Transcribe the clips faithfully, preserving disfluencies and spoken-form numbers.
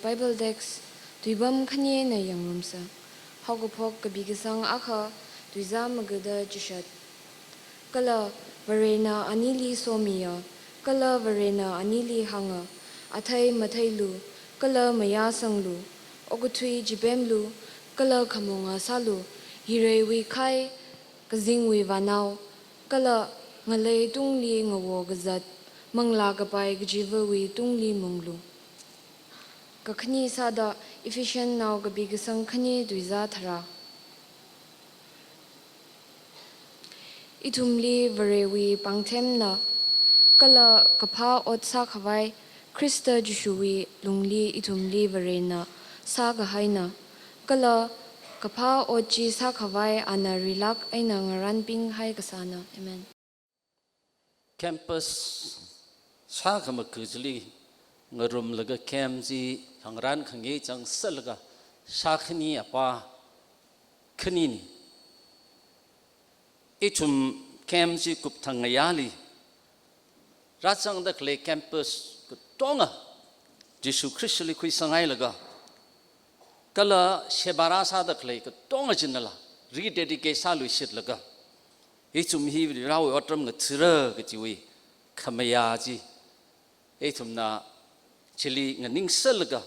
Bible text, tuipam khani eina yangrumsa. Haokaphok kapi kasang akha, tuizā magada chishat. Kala Varena anili somiya, kala Varena anili hānga, athei matheilu, kala mayāsanglu, okathui chipemlu, kala khamunga sālu, hireiwui khai, kazingwui vānao, kala ngalei tungli ngawo kazat, manglā kapai kachivawui tungli munglu. Kakhani sāda Ephesian nao kapi kasang khani tuizā tharā. Ithumli Varewui pāngthemna, kala kaphā ot sākhavai Khrista Jishuwui lungli ithumli Varena sākahaina, kala kaphā ot chi sākhavai ana rilāk eina ngarānpinghai kasāna. Amen. Campus sākhamaka chili ngarumlaga camp chi khangarān khangai chang sālaga shākhani apā khanini. Ithum camp chi kupthang ngayāli rāzangda khalei campus katonga Jishu Khristali khuisanghailaga, kala sheba rāsāda khalei katonga chinala rededicate sāluishitlaga, ithum hi Varewui otram ngathara kajiwui khamayā chi ithumna chili nganingsālaga,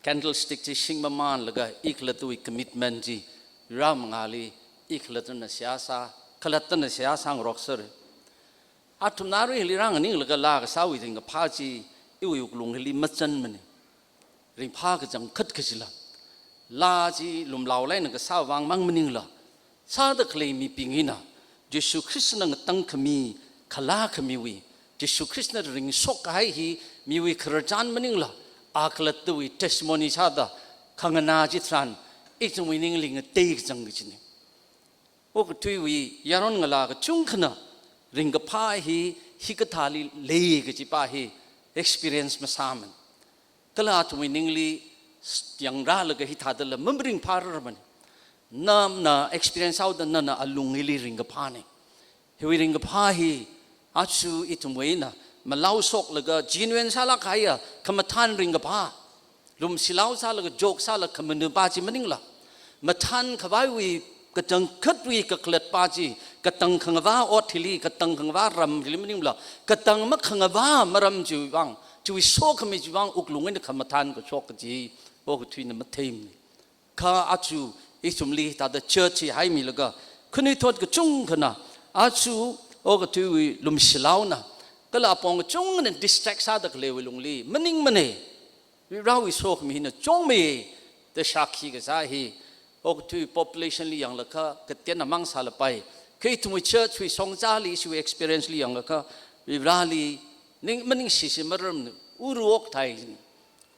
candlestick chi shing mamānlaga, ikhalattawui commitment chi Vare mangāli ikhalattana seihā sā, khalattana seihā sāngarokser. Athumna aruili rānganinglaga laa kasāwui ringkaphā chi iwui wuklung hili mazanmana. Ringphā kachangkhat kajila, laa chi lumlaolāk eina kasā vāng mang maningla, sāda khalei mibing hina Jishu Khristana ngatangkhami, khalākhamiwui, Jishu Khristana ringshok kahai hi miwui khararchan maningla, akhalattawui testimony sāda khanganā chitharan ithumwui ningli ngatei kachang kajina. Okathuiwui yaron ngalā kachungkhana ringkaphā hi hikathāli lei kajipa hi experience masāmana. Kala athumwui ningli s-, yangrālaga hithādala mamaringphārarmana. Nana experience sāhaoda nana alung hili ringkaphāna. Hiwui ringkaphā hi aja ithumwui eina malaoshoklaga genuine sālāk kahaiya khamathān ringkaphā, lumshilao sālaga joke sālaga khamanupā chi maningla, mathān khavaiwui katangkhatwui kakhalatpā chi, katang khangavā ot hili, katang khangavā ram hili maningla, katang makhangavā maram chiwui vāng, chiwui sokhami chiwui vāng wuklung eina khamathān kashok kaji okathuina matheimana. Kha aja ithumli thāda church hi haimilaga, khanuithot kachungkhana aja okathuiwui lumshilaona, kala apong kachungkhana distract sāda khaleiwui lungli maningmana. Varewui sokhami hina chungmei da shākhi kasā hi, okathui population li yanglakha kateonamang sālapai. Kha ithumwui church wui shongzali ishiwui experience li yanglakha, Vareli ning maningshishi maramna, uru okthai.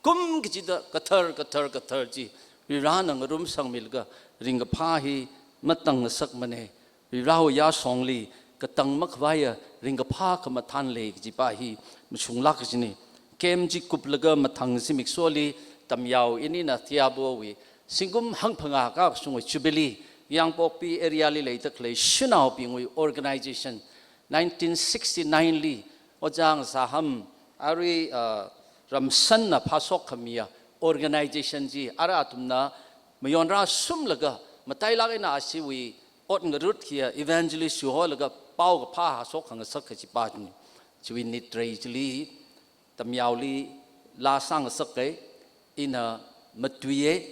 Kum kachida kathar, kathar, kathar chi Varena ngarumsangmilaga ringkaphā hi matangngasakmana. Varewui yāshongli katang makhavaiya ringkaphā khamathān lei kajipa hi mashunglāk kajina. Camp chi kuplaga mathang zimiksholi Tamyao inina Thiabowui zingkum hangphangā kakashungwui Jubilee, Kangpokpi area li leida khalei shanaobingwui organization, nineteen sixty-nine li Ojā Ngasāham, arui, uh, Ramsanna phāshok khamiya organization chi ara athumna mayon rāsumlaga, matailāk eina ashiwui ot ngarut hiya evangelist shuholaga paokaphā hāshok khangasak kajipa chini. Chiwui nitrei chili, Tamyaoli laa sāngasaka, ina matuiya,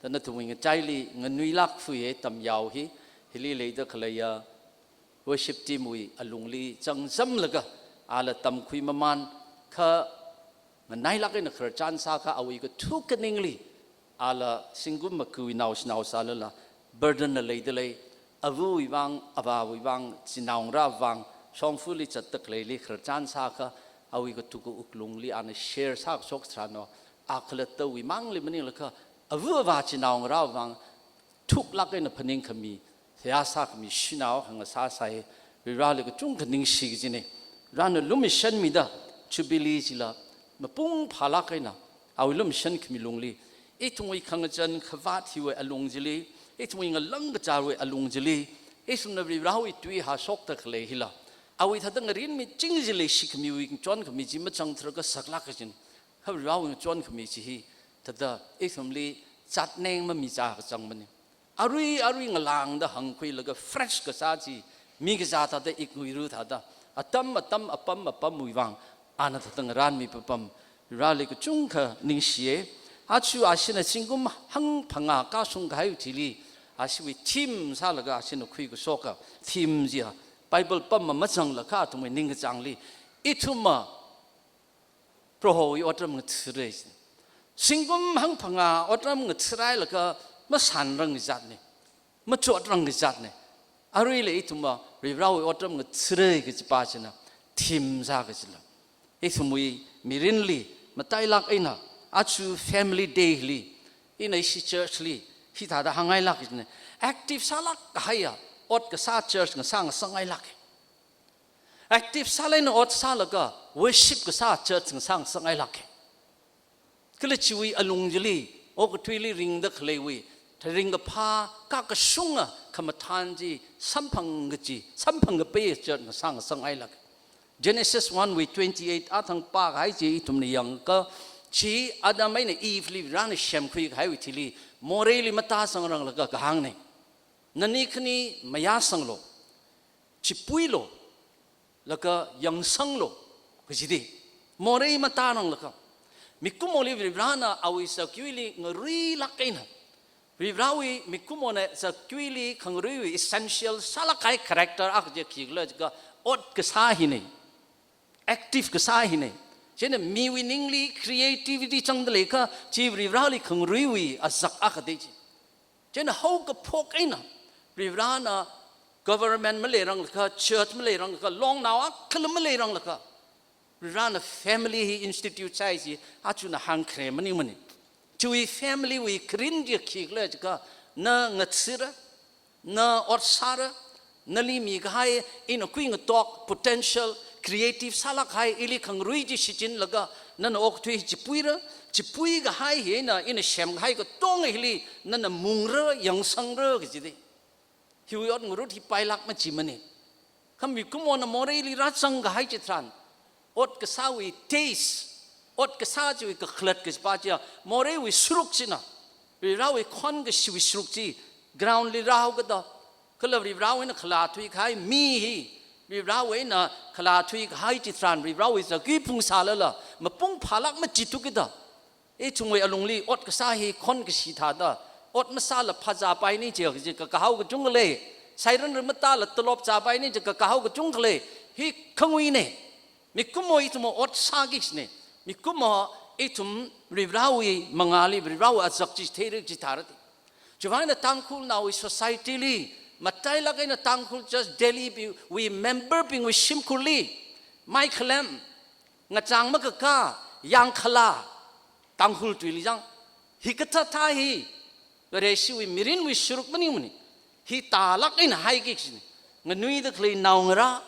da nathumwui ngachaili nganuilāk fuiya Tamyao hi, hili leida khaleiya worship team wui alungli changzamlaga, ala tamkhui mamān, kha nganailāk eina khararchan sākha awui kathuka ningli, ala zingkum makuinao shanao sālala, burden na leida lei, avawui vāng, avāwui vāng, chinaongarā vāng, shongfali zatda khaleili khararchan sākha, awui kathuka wuklungli ana share sākashok tharanno, akhalattawui māngli maninglaga, ava avā chinaongarā vāng, thuklāk eina phaningkhami, seihā sākhami shanao khangasā sāi, Vareli kachungkha ningshi kajina. Varena lumashanmida, Jubilee chila mapung phālāk eina, awui lumashan khami lungli, ithumwui khangazan khavāt hiwui alung chili, ithumwui ngalang kachārwui alung chili, ithumna Varewui tui hāshokda khalei hila, awui thāda ngarin miching chili shikhamiwui ngachonkhami chi machang tharka saklāk kajina. Kha Varewui ngachonkhami chi hi, Thāda ithumli zatneng mamichā kachang mani. Arui arui ngalāngda hāngkhuilaga fresh kasā chi mikazā thāda iknguiru thāda, atam atam apam apamwui vang ana thāda ngarānmi papam, Vareli kachungkha ningshiya. Aja ashina zingkum hangphangā kashung kahaiwui thili, ashiwui theme sālaga ashina khuikashoka theme chiya, Bible pam mamazanglakha athumwui ningkachāngli, ithumva Prohowui otram ngathara. Zingkum hangphangā otram ngathara hailaga masanrang kazatna, machotrangi zatna. Aruila ithumva Varivarawui otram ngathara kajipa china theme sā kajila. Ithumwui mirinli matailāk eina, aja Family Day li, ina ishi church li hithāda hāngngailāk kajina. Active sālāk kahaiya ot kasā church ngasā ngasangngailāka. Active sālāk eina ot sālaga worship kasā church ngasā ngasangngailāka. Kala chiwui alung chili, okathuili ringda khaleiwui, tharing kaphā, kakashunga khamathān chi samphang kaji, samphang kapai church ngasā ngasangngailāka. Genesis one wui twenty-eight athang pākahai chi ithumna yangakha, chi Adam eina Eve li Varena semkhui kahaiwui thili, moreili matāsangranglaga kahāngna. Nani khani mayāsanglu, chipuilu, laga yangsanglu, kajida. Morei matāranglakha, mikumoli Varivarana awui zakyuili ngaruilāk eina, Varivarawui mikumona zakyuili khangaruiwui essential sālāk kahai character akha chi khikhala jiakha, ot kasā hina. Active kasā hina. Chieina miwui ningli creativity zangda leiakha, chi Varivarali khangaruiwui azak akha da chi. Chieina haokaphok eina, Varivarana government maleiranglakha, church maleiranglakha, longnao akhala maleiranglakha, Varivarana family hi institute sāi chi, ajana hāngkhare maningmana. Chiwui family wui kharing chi khikhala jiakha, na ngathara, na ot sāra, nali mikahai, ina khuingatok, potential, creative sālāk kahai, ili khangarui chi shichinlaga, nana okathui chipuira, chipui kahai hi eina, ina semkahai katonga hili, nana mungra, yangsangra kajida. Hiwui ot ngarut hi pailāk machimana. Kha mikumona moreili rāzang kahai chitharan, ot kasāwui taste, ot kasā chiwui kakhalat kajipa chiya, moreiwui saruk china, Varivarawui khonkashiwui saruk chi, ground li rāhaokada, kala Varivarawui eina khalā thuikahai mi hi, Varivarawui eina khalā thuikahai chitharan, Varivarawui zakui phungsālala, mapung phālāk machithukida. Ithumwui alungli ot kasā hi khonkashi thāda, ot masāla phāzāpaini jiakha, jiakha kahao kachungkha lei, sairan ram matāla tolop zāpaini jiakha kahao kachungkha lei, hi khanguina. Mikumo ithum ot sāki kajina. Mikumo ithum Varivarawui mangāli, Varivarawui azak chi theira chitharan. Chiwuivang eina Tangkhulnaowui society li, matailāk eina Tangkhul Church Delhi bing, wui member bingwui shimkhurli, mai khalem, ngachang makakā, yangkhalā, Tangkhul tuili zang. Hikathā thā hi, Vareshiwui mirinwui saruk maningmana. Hi tālāk eina haiki kajina. Nganuida khalei naongarā,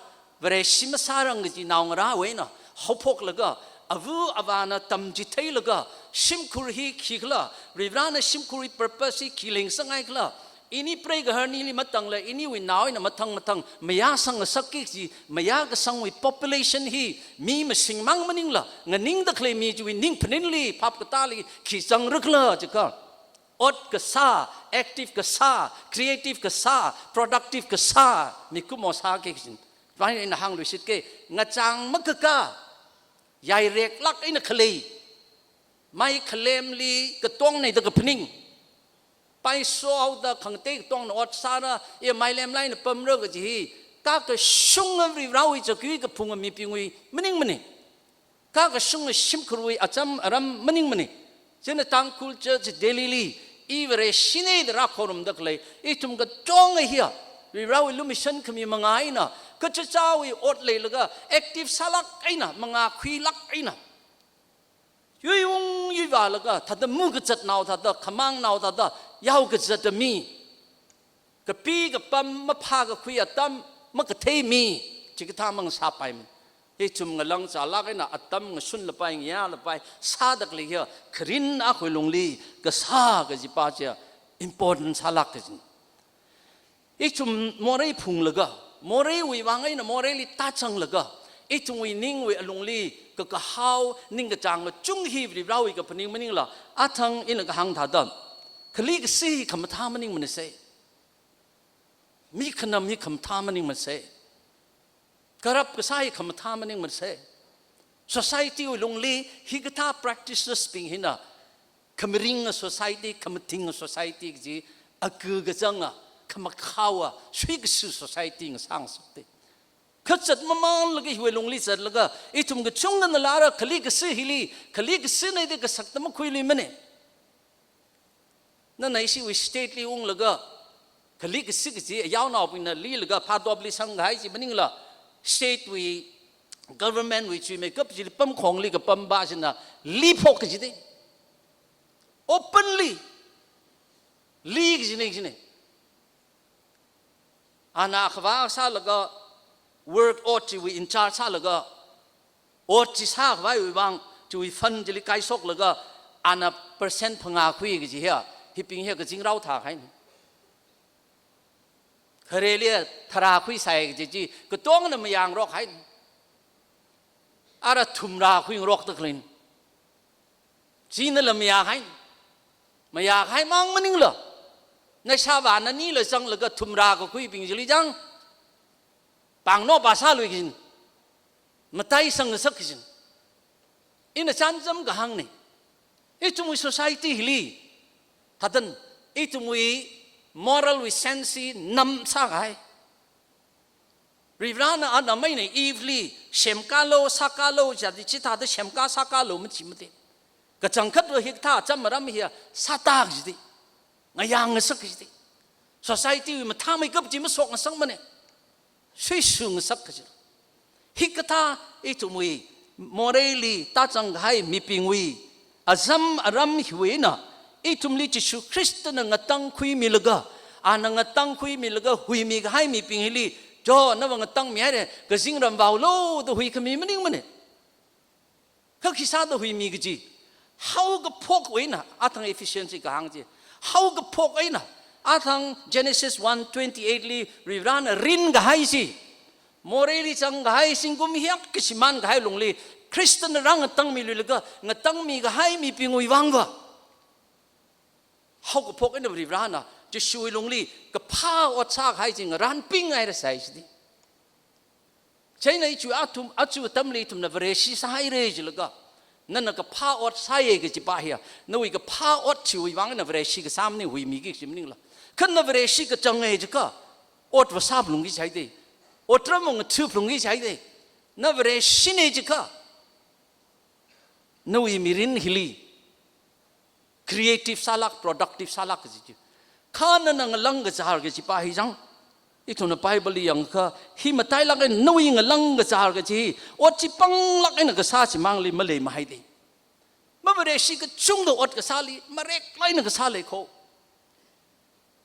Vareshi masārang kaji naongarāwui eina haophoklaga, ava avāna tamchitheilaga, shimkhur hi khikhala, Varivarana shimkhurwui purpose hi khi lengsanghaikhala, ini preigahar nili matangla, iniwui nao eina mathang mathang mayāsang ngasakki kaji, mayākasangwui population hi mi masingmang maningla, nganingda khalei mi chiwui ning phaninli, phap katāli khi zangrakhala jiakha, ot kasā, active kasā, creative kasā, productive kasā mikumo sāki kajina. Vang eina hāngluishitka, ngachang makakā, yaireklāk eina khalei, mai khalemli katongna da kaphaning, paiso haoda khangatei katongna ot sāra, e mai lemlāk eina pamra kaji hi, kakashunga Varivarawui zakui kaphunga mibingwui maningmana. Kakashunga shimkhurwui acham aram maningmana. Chieina Tangkhul Church Delhi li, i Vareshina da rākhorumda khalei, ithum katonga hiya, Varivarawui lumashan khami mangā eina, kachichāwui ot leilaga, active sālāk eina, mangā khuilāk eina, yuiung yuivālaga, thāda mu kazatnao thāda, khamangnao thāda, yao kazata mi, kapi kapam maphākakhui atam makathei mi, chikathā mang sāpaimana. Ithum ngalāng zālāk eina atam ngasunlapai, ngayālapai, sāda khalei hiya, kharing akhawui lungli kasā kajipa chiya important sālāk kajina. Ithum morei phunglaga, moreiwui vang eina moreili tāzanglaga, Ithumwui ningwui alungli kakahao, ningkachāng kachung hi Varivarāwui kaphaning maningla, athang ina kahāng thāda, khali kasi hi khamathā maningmanasei. Mi khanam hi khamathā maningmanasei. Corrupt kasā hi khamathā maningmanasei. Society wui lungli hikathā practices bing hina khamaringa society, khamatinga society kaji, aku kachanga, khamakhaowa, suikasu society ngasāngasakte. Kazat mamānlaga hiwui lungli zatlaga, ithum kachungkhana lara khali kasi hili, khali kasina da kasakta makhuiluimane. Nana ishiwui state li unglaga, khali kasi kaji, yaonaobingna lilaga, phātopli sangkahai chi maningla, state wui, government wui chuimeikap chili pamkhongli kapam ba china, liphok kajite. Openly, li kajine, kajine. Ana khavā sālaga, work ot chiwui in charge sālaga, ot chi sākhavaiwui vang, chiwui fund chili kaishoklaga, ana percent phangā khui kaji hiya, hibing hiya kazingrao thāhaina. Khareli tharā khuisai kaji chi, katongna mayangrok haina. Ara thumrā khuingarokta khalei. Chinala mayāhai. Mayāhai mang maningla, naishāvā nanila zanglaga thumrā kakhuibing chili zang, pāngno pāsālui kajin. Mataisang ngasak kajin. Ina chānjam kahāngna. Ithumwui society hili, thādan, ithumwui moral wui sense hi namsākahai. Varivarāna ana maina Eve li, semkalo, sākalo, jadi chithāda semka sākalo machi mate. Kachangkhatva hikathā cham maram hiya, sātak jite. Ngayāngasak jite. Society wui mathāmeikap chi mashokngasakmane. Suisungasak kaji. Hikathā ithumwui, moreili tāzangkahai mibingwui, azam aram hiwui eina, ithumli Jishu Khristana ngatangkhuimilaga, ana ngatangkhuimilaga huimikahai mibing hili, jo, nava ngatangmihaire, kazingram vaolo da huikhami maningmane. Kha khisāda huimi kaji, haokaphok eina, athang Ephesians li kahāng chi, haokaphok eina, athang Genesis one twenty-eight li Varivarāna rinkahai chi, moreili zangkahai zingkum hiyākha shimānkahai lungli, Khristana rāngatangmiluilaga, ngatangmikahai mibingwui vangva, haokaphok eina Varivarāna Jishuwui lungli kaphā ot sākahai chi ngarānpinghairasai chiti. Chieina ichu athum, achu atamli ithumna Vareshi sāhaire jilaga, nana kaphā ot sāye kaji pa hiya, nawui kaphā ot chiwui vang eina Vareshi kasā maning, huimiki kaji maningla. Kha na Vareshi kachang e jiakha, otva sāphalungki jihaide. Otram ngathuphalungki jihaide. Na Vareshine jiakha, nawui mirin hili creative sālāk, productive sālāk kaji chi. Kha nana ngalang kazār kaji pa hi zang. Ithumna Bible li yangakha, hi matailāk eina nawui ngalang kazār kaji hi, ot chi panglāk eina kasā chimangli maleimahaide. Mavareshi kachungkha ot kasāli, mareklāk eina kasā lei kho.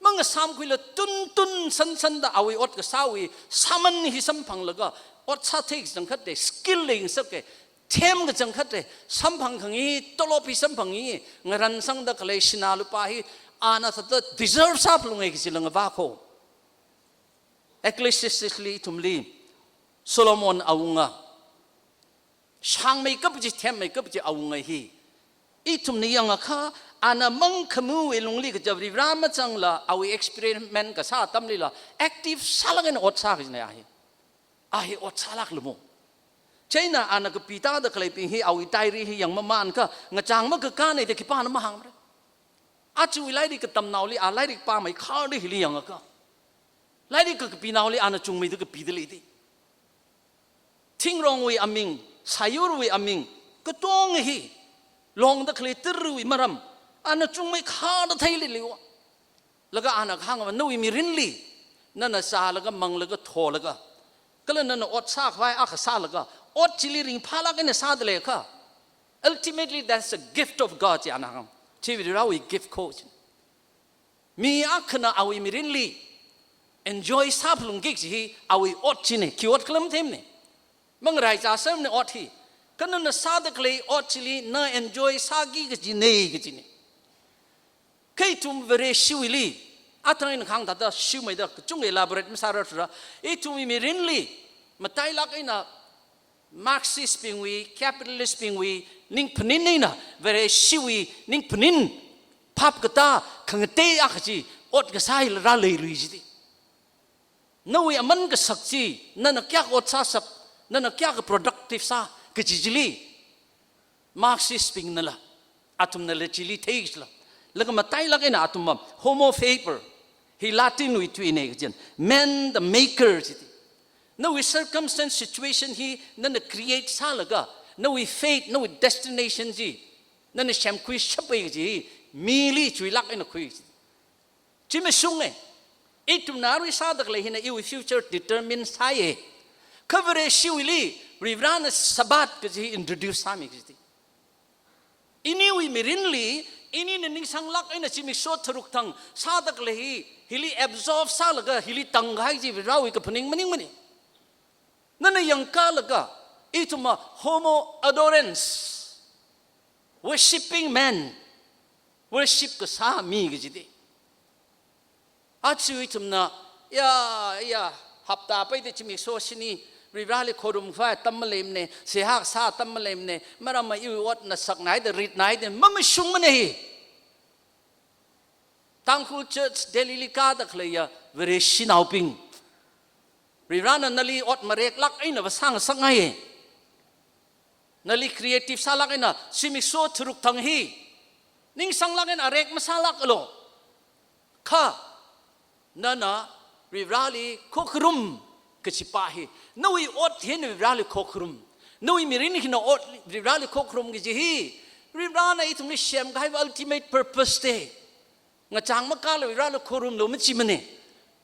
Mangasāmkhuila tuntun sansanda awui ot kasāwui sāman hi samphanglaga, ot sāthei kachangkhatte, skill leingasake, them kachangkhatte, samphang khangi, tolop hi samphang hi, ngaransangda khalei sinā lupā hi, ana thāda deserve sāphalunge kajila ngavā kho. Ecclesiastes li ithumli, Solomon awunga, shāngmeikap chi, themmeikap chi awunga hi, ithumna yangakha, ana mangkhamawui lungli kaja Varivarā mazangla, awui experiment kasā atamlila, active sālāk eina ot sā kajina a hi. A hi ot sālākla mo. Chieina ana kapitāda khaleibing hi, awui diary hi yangmamānakha, ngachāng makakāne da khipāna mahāngmara. Achuwui lairik katamnaoli, a lairik pāmeikharda hili yangakha, lairik kakapinaoli ana chungmeida kapida leide. Thingrongwui aming, sāyurwui aming, katonga hi, longda khalei tarwui maram, ana chungmeikharda theilei leiwa. Laga ana kahāngva nawui mirinli, nana zālaga, manglaga, tholaga, kala nana ot sākhavai akha sālaga, ot chili ringphālāk eina sāda leiakha, ultimately that's a gift of God, chi ana hāng. Chi Varivarāwui gift kho chi. Mi akhana awui mirinli enjoy sāphalungki kaji hi awui ot chine, khi ot khala mathemne. Mangaraichā semne ot hi. Kha nana sāda khalei ot chili na enjoy sāki kajine, kajine. Kha ithum Vareshiwuili, athang eina kahāng thāda shumeida kachungkha elaborate masārarthura, ithumwui mirinli matailāk eina Marxist bingwui, capitalist bingwui ningphanin eina Vareshiwui ningphanin phap katā khangatei akha chi ot kasā hila rāleilui jiti. Nawui aman kasak chi, nana kayākha ot sāshap, nana kayākha productive sā kaji chili, Marxist bingnala, athumnala chili theikhala. Laga matailāk eina athumva Homo faber, hi Latin wui tuina kajina, man the maker jiti. Nawui circumstance, situation hi nana create sālaga, nawui fate, nawui destination chi nana semkhuishappai kaji hi mili chuilāk eina khui jiti. Chi mashunga. Ithumna arui sāda khalei hina iwui future determine sāya. Kha Vareshiwuili Varivarana Sabbath kaji hi introduce sāmi kajiti. Iniwui mirinli, inina ningsanglāk eina zimiksho tharuk thang sāda khalei hi, hili absorb sālaga hili tangkahai chi Varivarawui kaphaning maningmana. Nana yangkālaga, ithumva homo adorans, worshipping man, worship kasā mi kajiti. Aja ithumna, ya, ya, hapta peida zimiksho shini Varivarali khorumkhavai atam maleimana, seihā kasā atam maleimana, maramva iwui otna saknaida, ritnaida mamashungmana hi. Tangkhul Church Delhili kāda khaleiya Vareshinaobing, Varivarana nali ot mareklāk eina vāsāngasak ngaiya. Nali creative sālāk eina zimiksho tharuk thang hi ningsanglāk eina arek masālāklu. Kha nana Varivarali khokharum kachipa hi, nawui ot hina Varivarali khokharum, nawui mirin hina ot Varivarali khokharum kaji hi, Varivarana ithumli semkahaiva ultimate purpose te. Ngachang makāla Varivarali khorumlu machimana.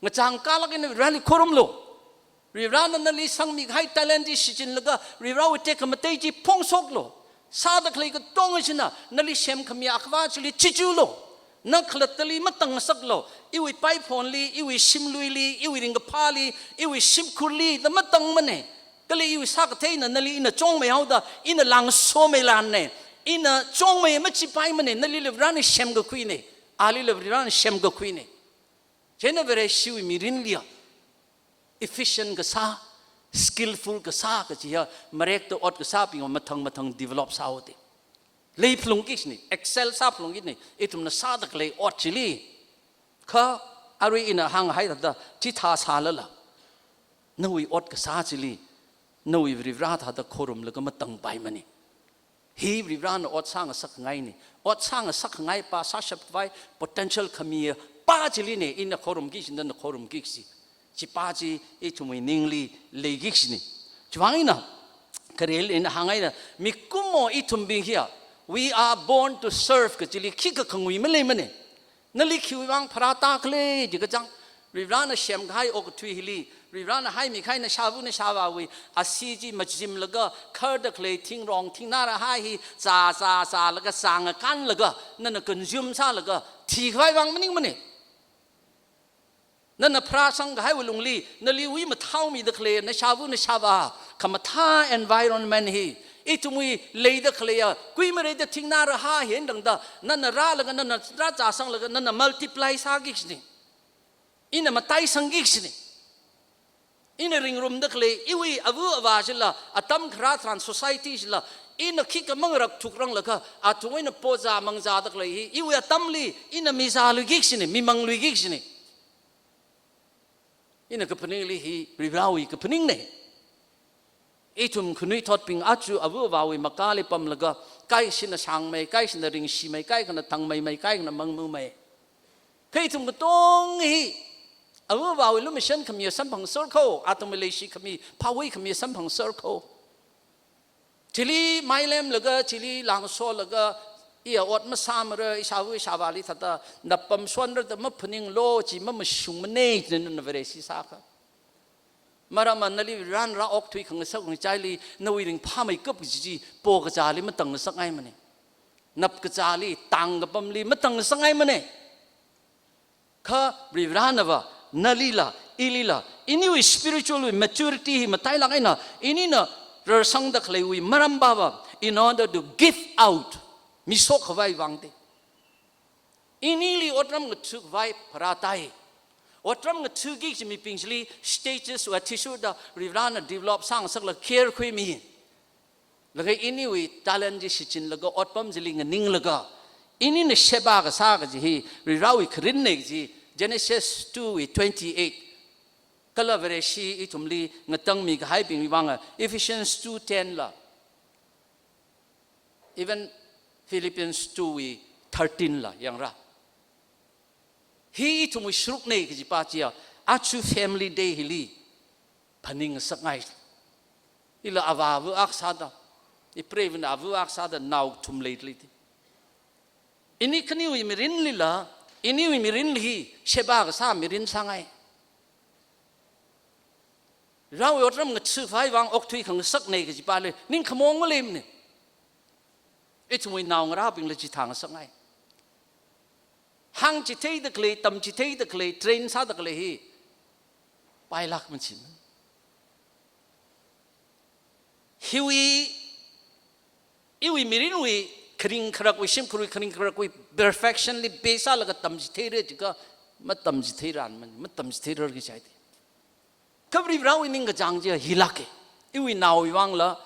Ngachang kālāk eina Varivarali khorumlu. Varivarana nali sangmikahai talent chi shichinlaga Varivarawui tekhamatei chi phongshoklu. Sāda khalei katonga china nali semkhami Akhavā chili chichulu. Na khalattali matangngasaklu. Iwui paiphonli, iwui shimluili, iwui ringkaphāli, iwui shimkhurli da matangmana. Kala iwui sākatheina nali ina chongmeihaoda, ina langsomei lanna. Ina chongmei machipaimana, nalila Varivarana semkakhuina. Alila Varivarana semkakhuina. Chieina Vareshiwui mirinliya efficient kasā, skillful kasā kajiya, marekta ot kasābingva mathang mathang develop sāhaoda, leiphalungki kajina, excel sāphalungki kajina, ithumna sāda khalei ot chili. Kha arui ina hānghai thāda, chithā sālala, nawui ot kasā chili, nawui Varivara thāda khorumlaga matangpaimana. Hi Varivarana ot sāngasak ngaina. Ot sāngasak ngaipa, sāshapkhavai potential khamiya pa chilina ina khorumki kaji, nana khorumki kaji. Chipa chi ithumwui ningli leiki kajina. Chiwuivang eina Khareli ina hāngngaina, mikumo ithumbing hiya, we are born to serve kajili khikha khangui maleimana. Nali khiwuivang pharātākhala jiakha chang, Varivarana semkahai okathui hili, Varivarana haimikahai nashāva̱ nashāvāwui ashee chi machimlaga, kharda khalei thingrong thingnā rahā hi zā zā zālaga, zangakānlaga, nana consume sālaga thikhavai vang maningmana. Nana pharāsangkahaiwui lungli, nali wi mathaomida khalei nashāva̱ nashāvā, khamathā environment hi, ithumwui leida khaleiya kuimareida thingnā rahā hi eina tangda, nana rālaga, nana rāzāsanglaga, nana multiply sāki kajina. Ina mataisangki kajina. Ina ringrumda khalei iwui ava̱ avā chila, atam kharā tharan society chila, ina khikha mangarak thukranglakha, athumwui eina pozā mangzāda khalei hi, iwui atamli ina mizāluiki kajina, mimangluiki kajina. Ina kaphaningli hi Varivarawui kaphaningna. Ithum khanuithotbing aja ava̱ avāwui makali pamlaga, kaikhana shāngmei, kaikhana ringshimei, kaikhana thangmeimei, kaikhana mangmumei. Kha ithum katonga hi ava̱ avāwui lumashan khamiya samphangser kho, athumwui leishikhami, phāwui khamiya samphangser kho. Chili mailemlaga, chili langsolaga, iya ot masāmara, ishāva̱ ishāvāli thāda napamshonra da maphaninglu, chi mamashungmana, china nana Vareshi sākha. Maramva nali Varivarana rāokthui khangasak ngachaili, nawui ringphāmeikap kaji chi pokazāli matangngasak ngaimana. Napkazāli, tangkapamli matangngasak ngaimana. Kha Varivaranava nalila, ilila, iniwui spiritual wui maturity hi matailāk eina, inina rarsangda khaleiwui maram pava, in order to give out, mishok khavai vang te. Inili otram ngathakhavai pharātai. Otram ngathaiki kaji mibing chili stages wui athishurda Varivarana develop sāngasaklaga care khuimi. Laga iniwui talent chi shichinlaga otpam chili nganinglaga, inina sheba kasā kaji hi Varivarawui kharinna kaji Genesis two wui twenty-eight kala Vareshi ithumli ngatangmi kahaibingwui vanga Ephesians two ten la, even Philippians two wui thirteen la yangra. Hi ithumwui sharukna kajipa chiya, aja Family Day hili phaning ngasakngai. Ila avā ava akha sāda, ipreiva̱na ava akha sāda nao thum leili. Ini khaniwui mirinlila, iniwui mirinli sheba kasā mirin sāngai. Varivarawui otram ngathakhavai vang okthui khangasakna kajipali ningkhamaong maleimana. Ithumwui naongarābingla chithā ngasakngai. Hāngchitheida khalei, tamchitheida khalei, train sāda khalei hi pailāk machimana. Hiwui, iwui mirinwui kharing kharakwui, shimkhurwui kharing kharakwui perfection li base sālaga tamchitheira jiakha, matamchitheirarmana, matamchitheirarki chaiti. Kha Varivarawui ningkachāng chiya hilāka. Iwui naowui vangla,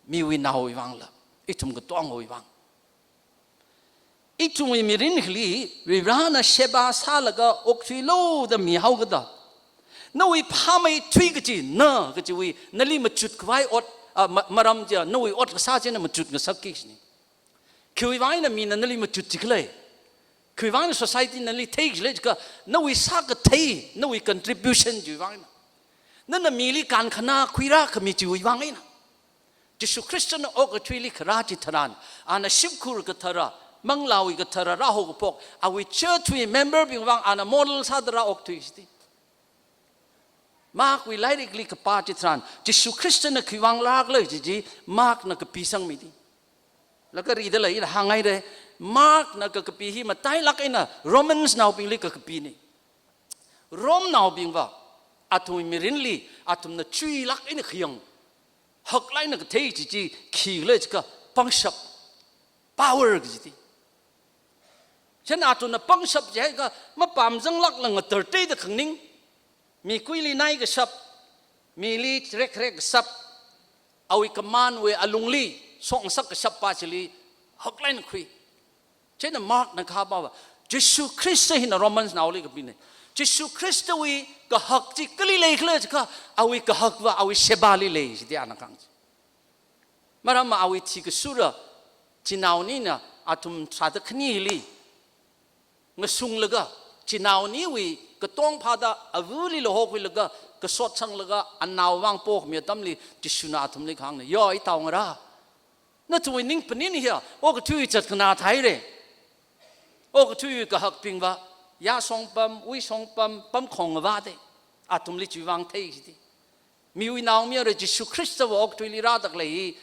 miwui naowui vangla, ithum katongawui vang. Ithumwui mirin hili Varivarana sheba sālaga okthuilu da mihaokida, nawui phāmeithui kachi, na kachiwui, nali machutkhavai ot, a, ma-, maram chiya, nawui ot kasā china machut ngasakki kajina. Khiwui vang eina mina nali machut chi khala? Khiwui vang eina society nali thei chi khala jiakha, nawui sākathei, nawui contribution chiwui vang eina. Nana mili kankhanā khuirākhami chiwui vang eina. Jishu Khristana okathuili kharā chitharan, ana shimkhur kathara, manglāwui kathara rāhaokaphok, awui church wui member bing vang ana model sāda rāokthui shiti. Mark wui lairikli kapā chitharan, Jishu Khristana khiwui vang rākhala kaji chi Markna kapisangmiti. Laga ridala ina hānghaira, Markna kakapi hi matailāk eina Romans naobingli kakapina. Rome naobingva, athumwui mirinli, athumna chuilāk eina khayang, haklāk eina kathei chi chi khikhala jiakha pangshap, power kajiti. Chieina athumna pangshap jiakha mapamzanglākla ngatarteida khanganing, mikuili nai kashap, mili rekrek kashap, awui command wui alungli shokngasak kashappa chili haklāk eina khui. Chieina Markna kahāngva, Jishu Khrista hina Romans naoli kapina. Jishu Khristawui kahak chi kali leikhala jiakha, awui kahakva awui shebali lei shiti ana kahāng chi. Maramva awui thikashura, chinaonina athum tharāda khanili ngasunglaga, chinaoniwui katong phāda avali luhokhuilaga, kasot sanglaga, anao vang pokhami atamli, Jishuna athumli kahāngna, yo, itaongarā, nathumwui ningpanin hiya okathui zatkhanā thaira. Okathui kahakbingva, yāshong pam, wuishong pam, pamkhong ngavāda. Athumli chiwui vang thei shiti. Miwui naomayara Jishu Khristava okathuili rāda khalei hi,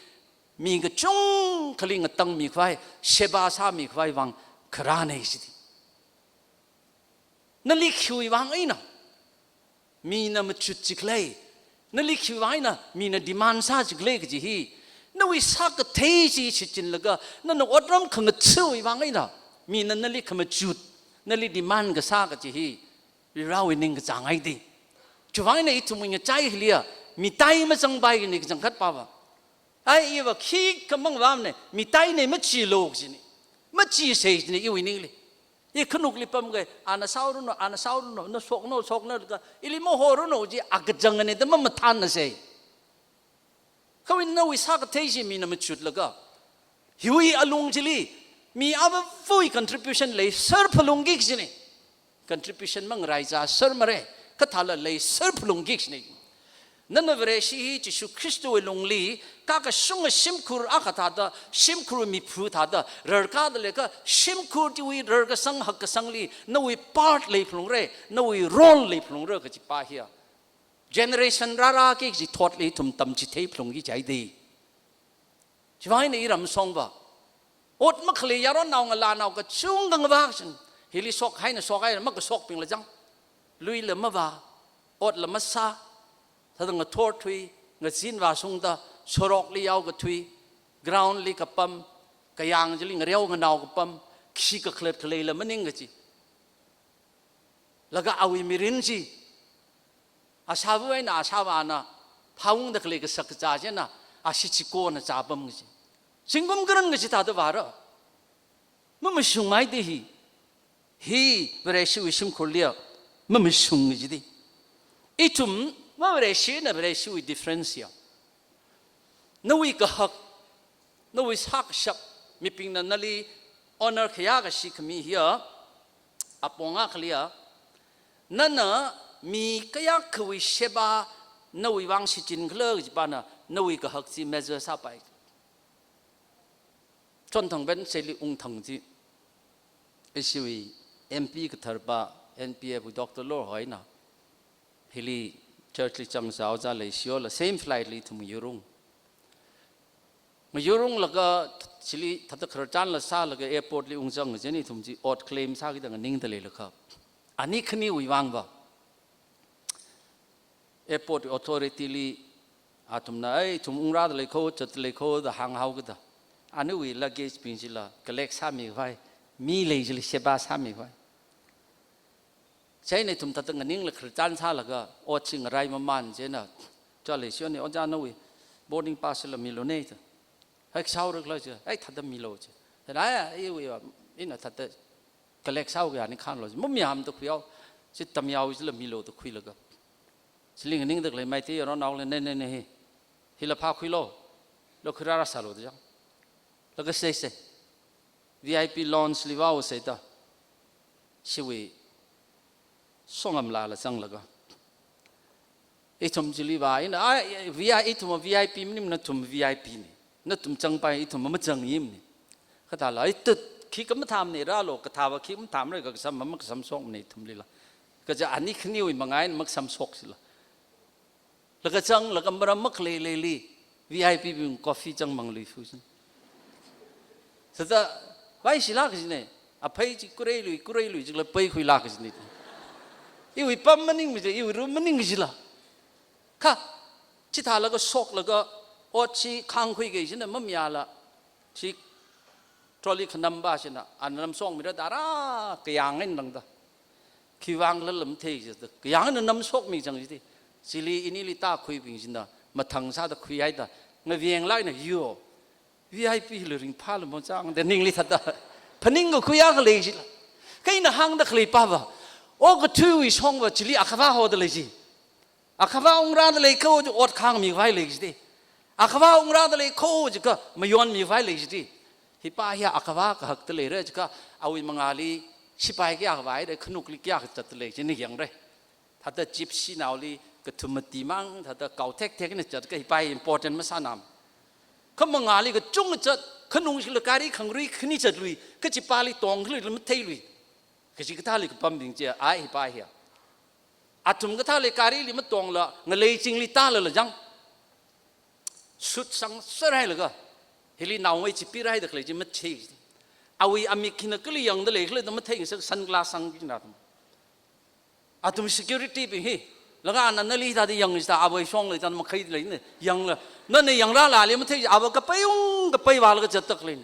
mi kachungkhali ngatangmikhavai, sheba sāmikhavai vang kharāna shiti. Nali khiwui vang eina mina machut chi khala, nali khiwui vang eina mina demand sā chi khala kaji hi, nawui sākathei chi shichinlaga, nana otram khangatha̱wui vang eina mina nali khamachut, nali demand kasā kaji hi, Varivarawui ningkachāng haida. Chiwui vang eina ithumwui ngachai hiliya mitai mazangpaimana kachangkhatpava. Ai, iva khikha mangavamana, mitaina machilu kajina. Machisei kajina iwui ningli. I khanukli pamkahai, ana sāoranu, ana sāoranu, na shokna, shokna laga, ili mahoranu chi akachangana da mamathānna sei. Kha nawui sākathei chi mina machutlaga, hiwui alung chili mi avāvawui contribution leiser phalungki kajina. Contribution mangaraichāser mara, kathāla leiser phalungki kajina. Nana Vareshi hi Jishu Khristawui lungli kakashunga shimkhur akha thāda, shimkhur miphu thāda rarkāda leiakha, shimkhur chiwui rarkasang hakkasangli nawui part lei phalungra, nawui role lei phalungra kajipa hiya, generation rārāki kaji thotli ithum tamchithei phalungki jihaida. Chiwui vang eina iramshongva, ot makhalei yaronnao ngalānao kachungkha ngavā kajina. Hili shokhaina shokhaina makashokbingla zang. Luila mavā, otla masā, thāda ngathorthui, ngazin vāshungda, sorokli yao kathui, ground li kapam, kayāng chili ngareo nganao kapam, khi kakhalat khaleila maning kaji. Laga awui mirin chi, ashāva eina ashāvāna phāungda khalei kashak kazā china, Ashi chikona chāpam kaji. Zingkum karan kaji thāda vāra. Mamashungmei da hi. Hi Vareshiwui shimkhurliya mamashung kaji di. Ithum ma Vareshina Vareshiwui difference ya. Nawui kahak, nawui sākashap, mibingna nali honor khayā kashi khami hiya, apong akhaliya, nana mi kayākhawui sheba nawui vang shichinkhala kaji pana, nawui kahak chi measure sāpai. Chonthang pen seli ungthang chi, ishiwui M P kathar pa, N P F wui doctor lor hoina. Hili church li chang sao za lei shiola, same flight li ithum yurung. Mayurunglaga chili thāda khararchanla sālaga airport li ungzang jeni ithum chi ot claim sākida nganingda leilakha. Ani khaniwui vang va. Airport authority li athumna, "Ei, ithum ungrāda leikho, zatda leikho," da hānghaokida. Aniwui luggage bing chila, collect sāmivai, mi lei chili sheba sāmivai. Chieina ithum thāda nganingla khararchan sālaga, ot chi ngarai maman chieina, chale shioni, "Oja nawui boarding pass la milone," da. "Hai, shaorakla," chi, "Ai, thāda milo," chi. Thāda, "Ai, iwui va, ina thāda collect sāhaoki ani khanlo," chi. Mamayāmda khuihao, chi tamyao chila milo da khuilaga. Chili nganingda khalei Meitei yaron naole, "Ne, ne, ne, hi. Hila phākhuilo. Lo khuirāra sālo," da chang. Laga sei sei. V I P lounge li vāo sei da. Shiwui songamlala zanglaga. Ithum chili va, ina, "Ai, V I, ithum V I P maning, nathum V I P ni. Nathum zangpai, ithum machang yim ni." Kathāla, "Ai, tut, khikha mathāmane rālo, kathā va khikha mathāmara, kasam ma kasam shokmane ithumlila." Kaja ani khaniwui mangā eina makasam shok sila. Laga zanglaga maram makhalei leili, V I P bing coffee zangmang lui fu sin. Sāda, vai shila kajine, aphei chi kureilui, kureilui chila peikhuila kajine. Iwui pam maning mi je, iwui room maning jila. Kha, chithālaga shoklaga, ot chi khangkhui kajina mamayāla. Chi trolley khanam pa china, ana namshokmira da rā, kayāng eina langda. Khiwuivang lala mathei jida, kayāng eina namshokmi chang jidi. Chili inili tākhuibing china, mathang sāda khuihaida, ngaveng laina yo. V I P li ringphāla mo chang, da ningli thāda. Phaningkakhui akha lei jila. Kha ina hāngda khalei pa va. Okathuiwui shong va, chili akhava hoda lei ji. Akhava ungrāda leikho chi ot khangmivai lei jidi. Akhava ungrāda leikho jiakha mayonmivai lei jidi. Hi pa hiya akhava kahakta leira jiakha awui mangāli sipai kayākha vaira, khanukli kayākha zatta lei chi ina yangra. Thāda gypsy naoli kathum mati mang, thāda kao thekthek eina zatkha hi pa hi important masānam. Kha mangāli kachungkha zat, khanungshila gari khangarui khani zatlui, kachipali tongkhalila matheilui. Kaji kathāli kapambing chi, ai hi pa hiya. Athum kathāli garili matongla, ngalei chingli tālala chang. Suit sangser hailaga, hili naomei chi pirāhaida khalei chi mathei. Awui amik hina kali yangda leikhala da matheingasak sunglass sangki na athum. Athum security bing hi, laga ana nali thāda yang jida, awui shong lei thāda makhei leina, yangla. Nana yangrāla ali mathei, awa kapeiung kapei vālaga zatta khaleina.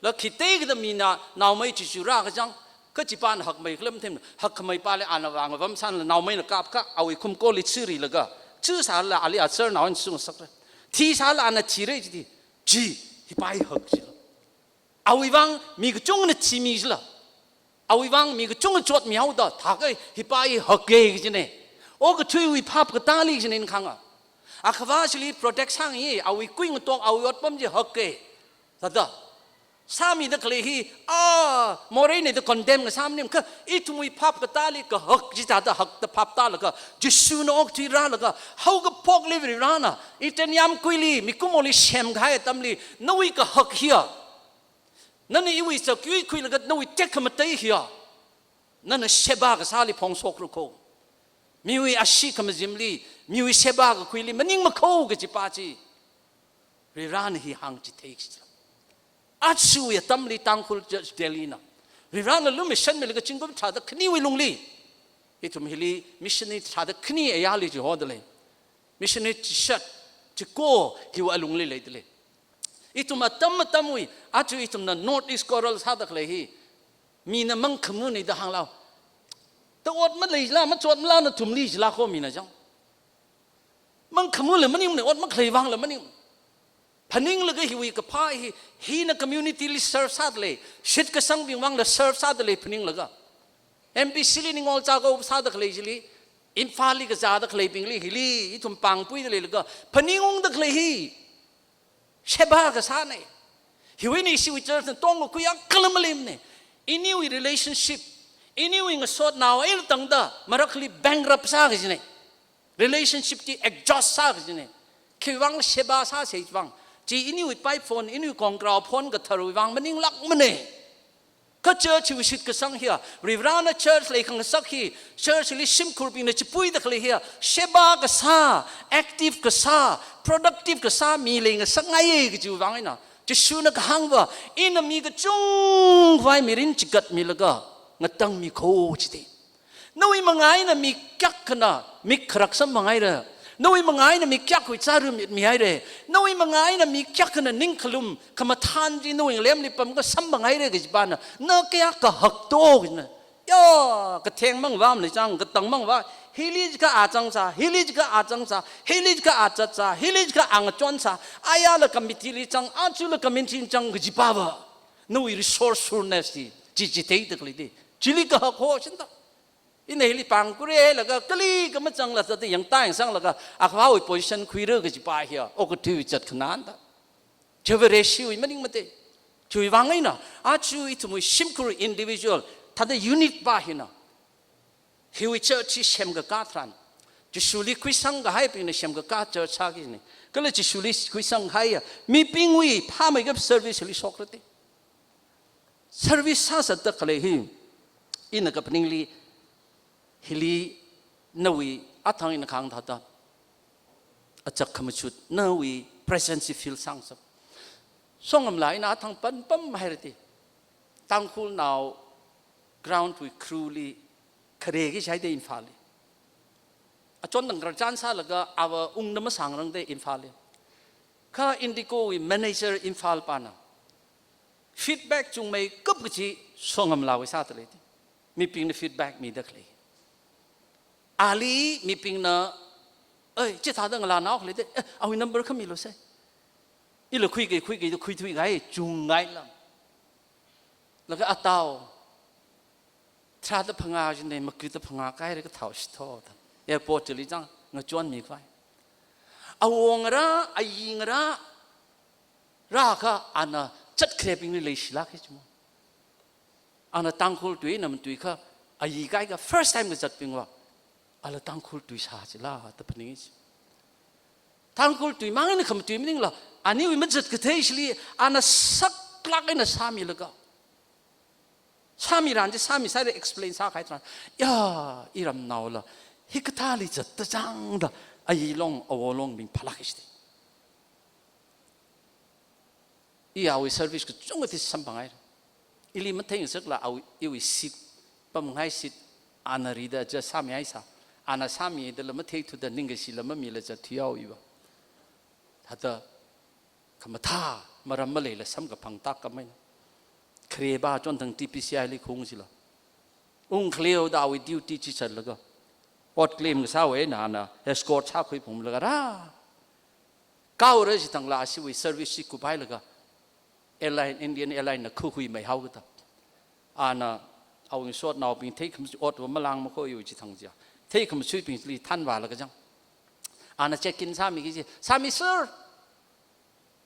La khiteikida mina naomei chi churā kachang, kachipana hakmei khala matheimana, hakkhamei pali ana vang vamsanla naomeina kapkha, awui khumkoli chirilaga, chi sāla ali aser naoin sungasakra. Thi sāla ana thira jidi, chi, hi pa hi hak jila. Awui vang mi kachungkhana thimi jila. Awui vang mi kachungkha chotmihaoda, thākha hi pa hi hak kajine. Okathuiwui phap katāli jine ina khanga. Akhava chili protect sāngi, awui kuingatok, awui otpam chi hak ka. Thāda. Sāmida khalei hi, a, moreina da condemn kasā maning, kha ithumwui phap katāli kahak chi thāda hakta phap tālaga, Jishuna okathui rālaga, haokaphokli Varivarana, Eden yāmguili, mikumoli semkahai atamli, nawui kahak hiya. Nana iwui zakyui khuilaga nawui tekhamatei hiya. Nana sheba kasāli phongshokra kho. Miwui ashee khamazimli, miwui sheba kakhuili maningmakho kaji pa chi. Varivarana hi hāngchithei kaji. Ajawui atamli Tangkhul Church Delhi na. Varivarana lumashanmilaga zingkum tharāda khaniwui lungli. Ithum hili missionary tharāda khani ayarli chihoda lei. Missionary chishat, chiko hiwui alungli leida lei. Ithum atam atamwui, aja ithumna North East Choral sāda khalei hi, mina mangkhamuni da hānglao. Ta ot maleila, machotmala nathumli jila kho mina chang. Mangkhamula maningmana, ot makhalei vangla maning. Phaninglaga hiwui kaphā hi, hina community li serve sāda lei, shitkasangbing vangla serve sāda lei phaninglaga. M B C li ningol chākao sāda khalei chili, Imphal li kazāda khaleibingli, hili ithum pāngpuida leilaga, phaningungda khalei hi, sheba kasāna. Hiwui eina ishiwui church na tongkakhui akhala maleimana. Iniwui relationship, iniwui ngasotnao eina tangda, marakli bankrupt sā kajina. Relationship chi exhaust sā kajina. Khiwui vang sheba sāsa vang. Chi iniwui pipe phon, iniwui kongkrao phon katharwui vang maninglākmana. Kha church wui shitkasang hiya, Varivarana church leikhangasak hi, church li shimkhurbingna chipuida khalei hiya, sheba kasā, active kasā, productive kasā mi leingasakngaiya kajiwui vang eina, Jishuna kahāngva, ina mi kachungkhavai mirin chigatmilaga, ngatangmi kho jida. Nawui manga eina mi kayākhana mik kharak samphangngaira. Nawui manga eina mi kayākhawui chāra mitmihaira. Nawui manga eina mi kayākhana ningkhalum khamathān chi nawui ngalemli pamkha samphangngaira kajipana, na kayākha hakto kajina. Ya, katheng mangvā maleisang, katang mangvā. Hili jiakha a zangsā, hili jiakha a zangsā, hili jiakha a zatsā, hili jiakha a ngachonsā. Ayala committee li zang, ajala committee zang kajipava, nawui resourcefulness chi, chi chitheida khalei da. Chili kahak ho shinda. Ina hili pāngkhuira laga kali kama zangla zat yangta yangsanglaga, akhawui position khuira kajipa hiya, okathui zatkhanāna da. Chiva ratio wui maningmana. Chiwui vang eina, aja ithumwui shimkhur individual, thāda unit pa hina, hiwui church chi semkakā tharan, Jishuli khuisang kahaibingna semkakā church sākina. Kala Jishuli khuisang kahaiya mibingwui phāmeikap service li shokra da. Service sāsāda khalei hi, ina kaphaningli, hili nawui athang ina kahāng thāda, achak khamachut, nawui presence feel sāngasaka. Songamla ina athang panpamhaira da. Tangkhulnao ground wui crew li khare kaji shaida Imphal li. Achon tangkar chān sālaga ava ungna masāngrang da Imphal li. Kha Indigo wui manager Imphal pana feedback chungmeikap kaji Songamlawui sāda lei da. Mibingna feedback mida khalei. Ali mibingna, "Ei, chithāda ngalānao khalei da, eh, awui number kha milu se." Ila khuikei, khuikei da khuithuikahai chungngaila. Laga atao, tharāda phangā jine, makuda phangā kahaira kathao shitho da. Airport li zang, ngachonmi khavai. Awongarā, ayingarā, rākha ana zatkhareibingli leishilāk hi chimo. Ana Tangkhul tui eina matuikha, ayi kaikha first time kazatbingva, ala Tangkhul tui sā chila da phaningi chi. Tangkhul tui mang eina khamatui maningla, aniwui mazatkathei chili, ana saklāk eina sāmilaga, sāmiran chi sāmisāda explain sākahai tharan, ya, iramnaola hikathāli zatta chang da, ayi long, awo longbing phālāk hi chi da. I awui service kachungkha chi samphangngaira. Ili matheingasakla awui, iwui seat, pamngai seat, ana rida ja sāmihaisa. Ana sāmidala matheithuda ningkashila mamila zatthuihao iva. Thāda khamathā maram maleila samkaphang tak kamai. Khare pa chonthang T P C I li khaung chila, ungkhaleoda awui duty chi zatlaga, ot claim kasāwui eina ana escort sākhuiphunglaga rā. Kaora chithangla ashiwui service chi kuphailaga, airline, Indian Airline na khuihuimeihaoda, ana awui ngasotnaobing theikhamasui, otva malāng makhoiyu chithang chiya, theikhamasuibingli thanvālaga zang. Ana check in sāmiki chi, sāmi sir.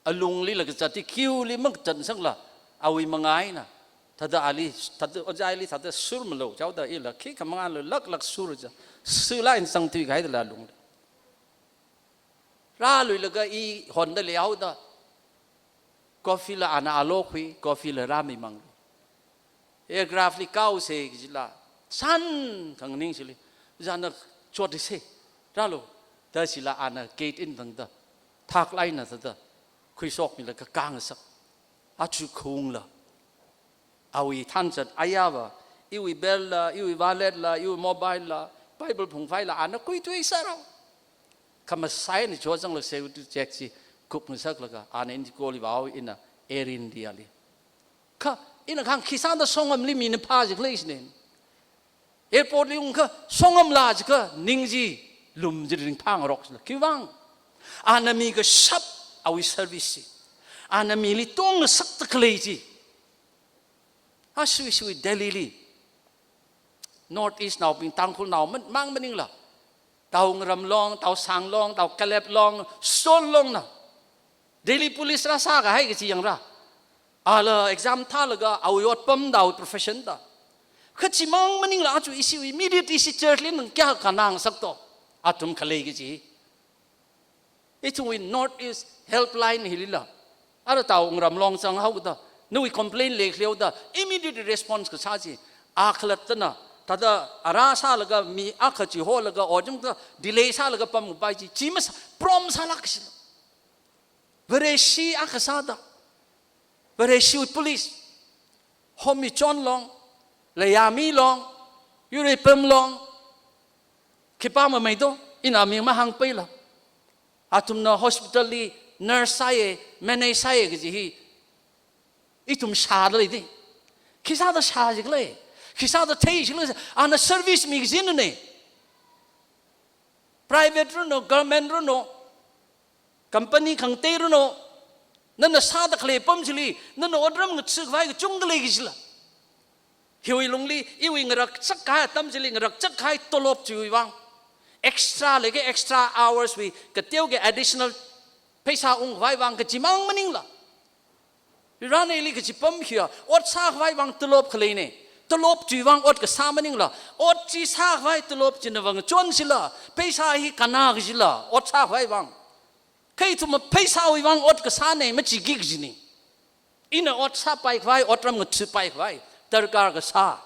Alungli laga zat chi queue li makazat sangla, awui manga eina, thāda ali, thāda ojā ali, thāda sur malo, chaoda ila khikha mangālu laklak sur ja, sula in sangthuikahaidala alungli. Rāluilaga i honda leihaoda, coffee la ana alo khui, coffee la rāmimanglu. Aircraft li kaosa kajila, san khanganing chili, zana chotisa, rālu, da chila ana gate in tangda, thaklāk eina thāda, khuishokmilaga khangasak. Aja khaungla, awui thanzat ayāva, iwui belt la, iwui wallet la, iwui mobile la, Bible phungphai la, ana khuithuisārao. Khamasai eina chozangla security check chi kupngasaklaga, ana Indigo li vāhao, ina Air India li. Kha, ina kahāng khisāda Songamli mina phā jikhala jine. Airport li ungkha, Songamla jiakha, ning chi, lum chi ringphāngarok jila. Khiwuivang, ana mikashap awui service chi, Ana mili tongngasakta khalei chi. Asui sui Delhi li. North East naobing Tangkhul nao man-, mang maningla. Tao Ngaram Long, Tao Sang Long, Tao Kalep Long, Sol Long na. Delhi police rāsā kahai kachi yangra. Ala exam thālaga awui otpam da awui profession da. Kha chimang maningla achu ishi immediate ishi church li nang kayā kannangasakto. Athum khalei kachi. Ithumwui North East Helpline hilila. Ara Tao Ngaram Long zanghaoda. Nawui complaint leikhaleo da. Immediate response kasā chi. A khalattana. Thāda ara sālaga mi akha chi holaga ojungda delay sālaga pampai chi. Chi masa prompt sālak kachi. Vareshi akha sāda. Vareshiwui police. Homi Chon Long, Layami Long, Yurepam Long, khipā mameido, ina ming mahāngpaila. Athumna hospital li nurse sāya, manage sāya kaji hi. Ithum shāda leida. Khisāda shā jikhala. Khisāda thei jikhala. Ana service mi kajina ne. Private runo, government runo, company khangatei runo, nana sāda khalei pam chili, nana otram ngatsu khavai kachungkha lei kajila. Hiwui lungli, iwui ngarakchak kahai atam chili, ngarakchak kahai tolop chiwui vang. Extra leike extra hours wui, kateoke additional pheisā ung khavai vang kachimang maningla. Varena ili kachipam hiya, ot sākhavai vang tolop khaleina. Tolop chiwui vang ot kasā maningla. Ot chi sākhavai tolop china vang chonshila. Pheisā hi kannā kajila. Ot sākhavai vang. Kha ithumva pheisāwui vang ot kasāna, machiki kajina. Ina ot sāpai khavai, otram ngatsupai khavai. Darkar kasā.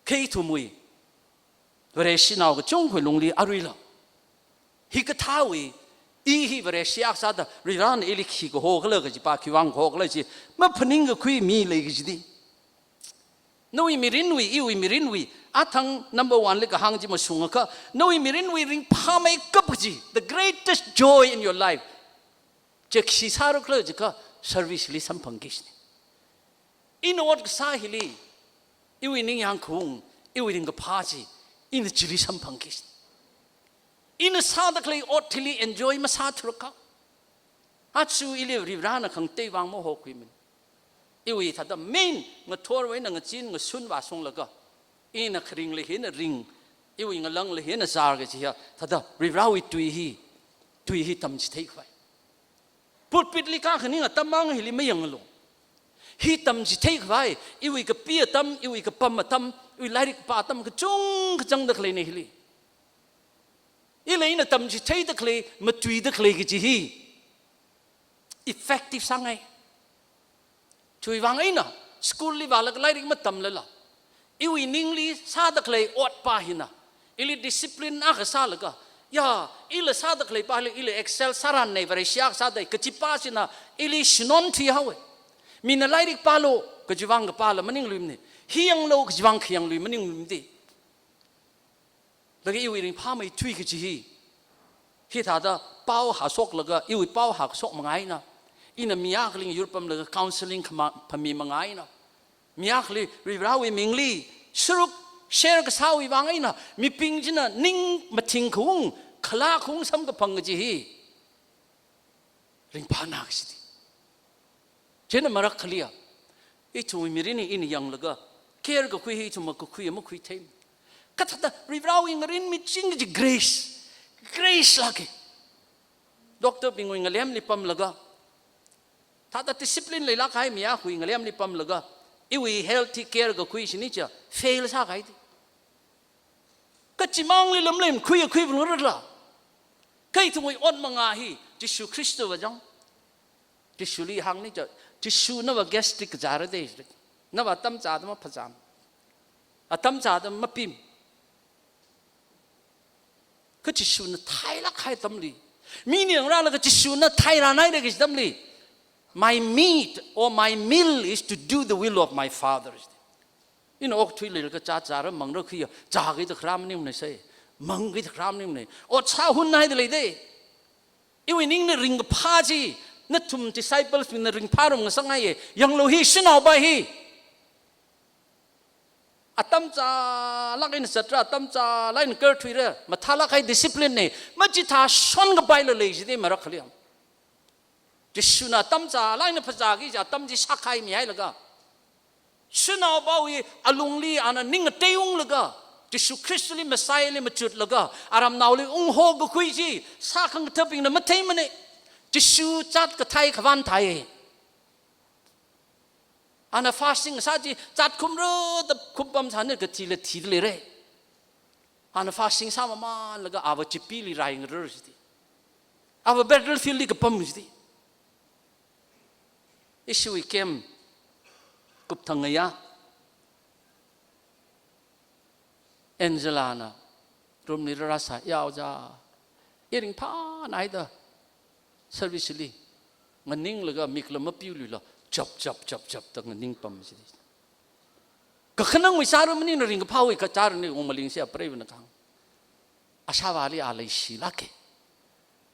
Kha ithumwui. Vareshinao kachungkhawui lungli aruila. Hikathāwui, i hi Vareshi akha sāda, Varena ili khi kahokhala kajipa, khiwui vang kahokhala chi, maphaning kakhui mi lei kajina. Nawui mirinwui, iwui mirinwui, athang number one li kahāng chi mashungakha, nawui mirinwui ringphāmeikap kaji, the greatest joy in your life. Chi khi sārakhala jiakha service li samphangki kajina. Ina ot kasā hili, iwui ningyāng khaung, iwui ringkaphā chi, ina chili samphangki kajina. Ina sāda khalei ot hili enjoy masāthurakha. Achu ili Varena khangatei vang mahokhuimana. Iwui thāda main ngathorwui eina ngazin ngasun vāshunglaga. Ina kharingli hina ring, iwui ngalāngli hina zar kaji hiya, thāda Varewui tui hi, tui hi tamchithei khavai. Pulpit li kakhaning atam mang hili mayanglu. Hi tamchithei khavai, iwui kapi atam, iwui kapam atam, iwui lairik pā atam kachungkha zangda khaleina hili. Ila ina tamchitheida khalei, matuida khalei kaji hi. Effective sāngai. Chiwui vang eina, school li vālaga lairik matamlala. Iwui ningli sāda khalei otpa hina. Ili discipline akha sālaga. Ya, ila sāda khaleipa hili ili excel sāranna Vareshi akha sāda kajipa china ili shinon thuihaowa. Mina lairik pālu, kajiwui vang kapāla maningluimana. Hi yanglu kajiwui vang khayangluimana maningluimana. Laga iwui ringphāmeithui kaji hi. Hithāda pao hāshoklaga, iwui pao hāshok manga eina. Ina mi akhali yurpamlaga counseling khama-, phami manga eina. Mi akhali Varewui mingli, saruk share kasāwui vang eina, mibing china ning mathing khaung, khala khaung samkaphang kaji hi. Ringphāna kajina. Chieina marākhaliya. Ithumwui mirin hi ina yanglaga. Care kakhui hi ithumva kakhui makhuithei. Kathāda Varewui ngarinmiching kaji grace. Grace lāka. Doctor bingwui ngalemli pamlaga. Thāda discipline leilāk kahai mi akhawui ngalemli pamlaga. Iwui health hi care kakhui shini cha. Fail sākahaida. Kachimangli lamlem khuiya khuiva lurala. Kha ithumwui ot manga hi, Jishu Khristava zang. Jishuli hāngni cha, Jishu nava gastric kazāra de. Nava atam chāda maphazam. Atam chāda mapim. Kha Jishuna thailāk kahai atamli. Mina yangralaga Jishuna thairanai de kaji atamli. My meat or my meal is to do the will of my Father. Ina okathuili kachā chāra mangra khuiya, chākida kharā maningmana sai, mangkida kharā maningmana. Ot sāhunhaida leida. Iwui ningna ringkaphā chi, nathum disciples mina ringphārum ngasakngaiya, yanglu hi shanaopa hi. Atam chālāk eina zatra, atam chālāk eina karthuira, mathālāk kahai discipline na, machithā shon kapaila lei jida marākhaliya. Jishuna atam chālāk eina phazāki kaji atam chi sākhaimi hailaga, shanaopawui alungli ana ning ngateiunglaga, Jishu Khristali Messiahli machutlaga, aramnaoli unghokakhui chi sākhangathabingna matheimana. Jishu zat kathei khavān thei. Ana fasting sā chi zat khumra da khumpam sāni, kathila thida leira. Ana fasting sāmamanlaga ava chipili raingarar jida. Ava battlefield li kapam jida. Ishiwui camp kupthang ngayā, Angela na room li rāsā, ya ojā, i ringphānāi da service li nganinglaga mik lam mapiluila, chap, chap, chap, chap da nganingpam jida. Kakhanangwui chara maningla ringkaphāwui kachara ni, ungmaling si apreiva na kahāng. Ashāvāli a leishilāka.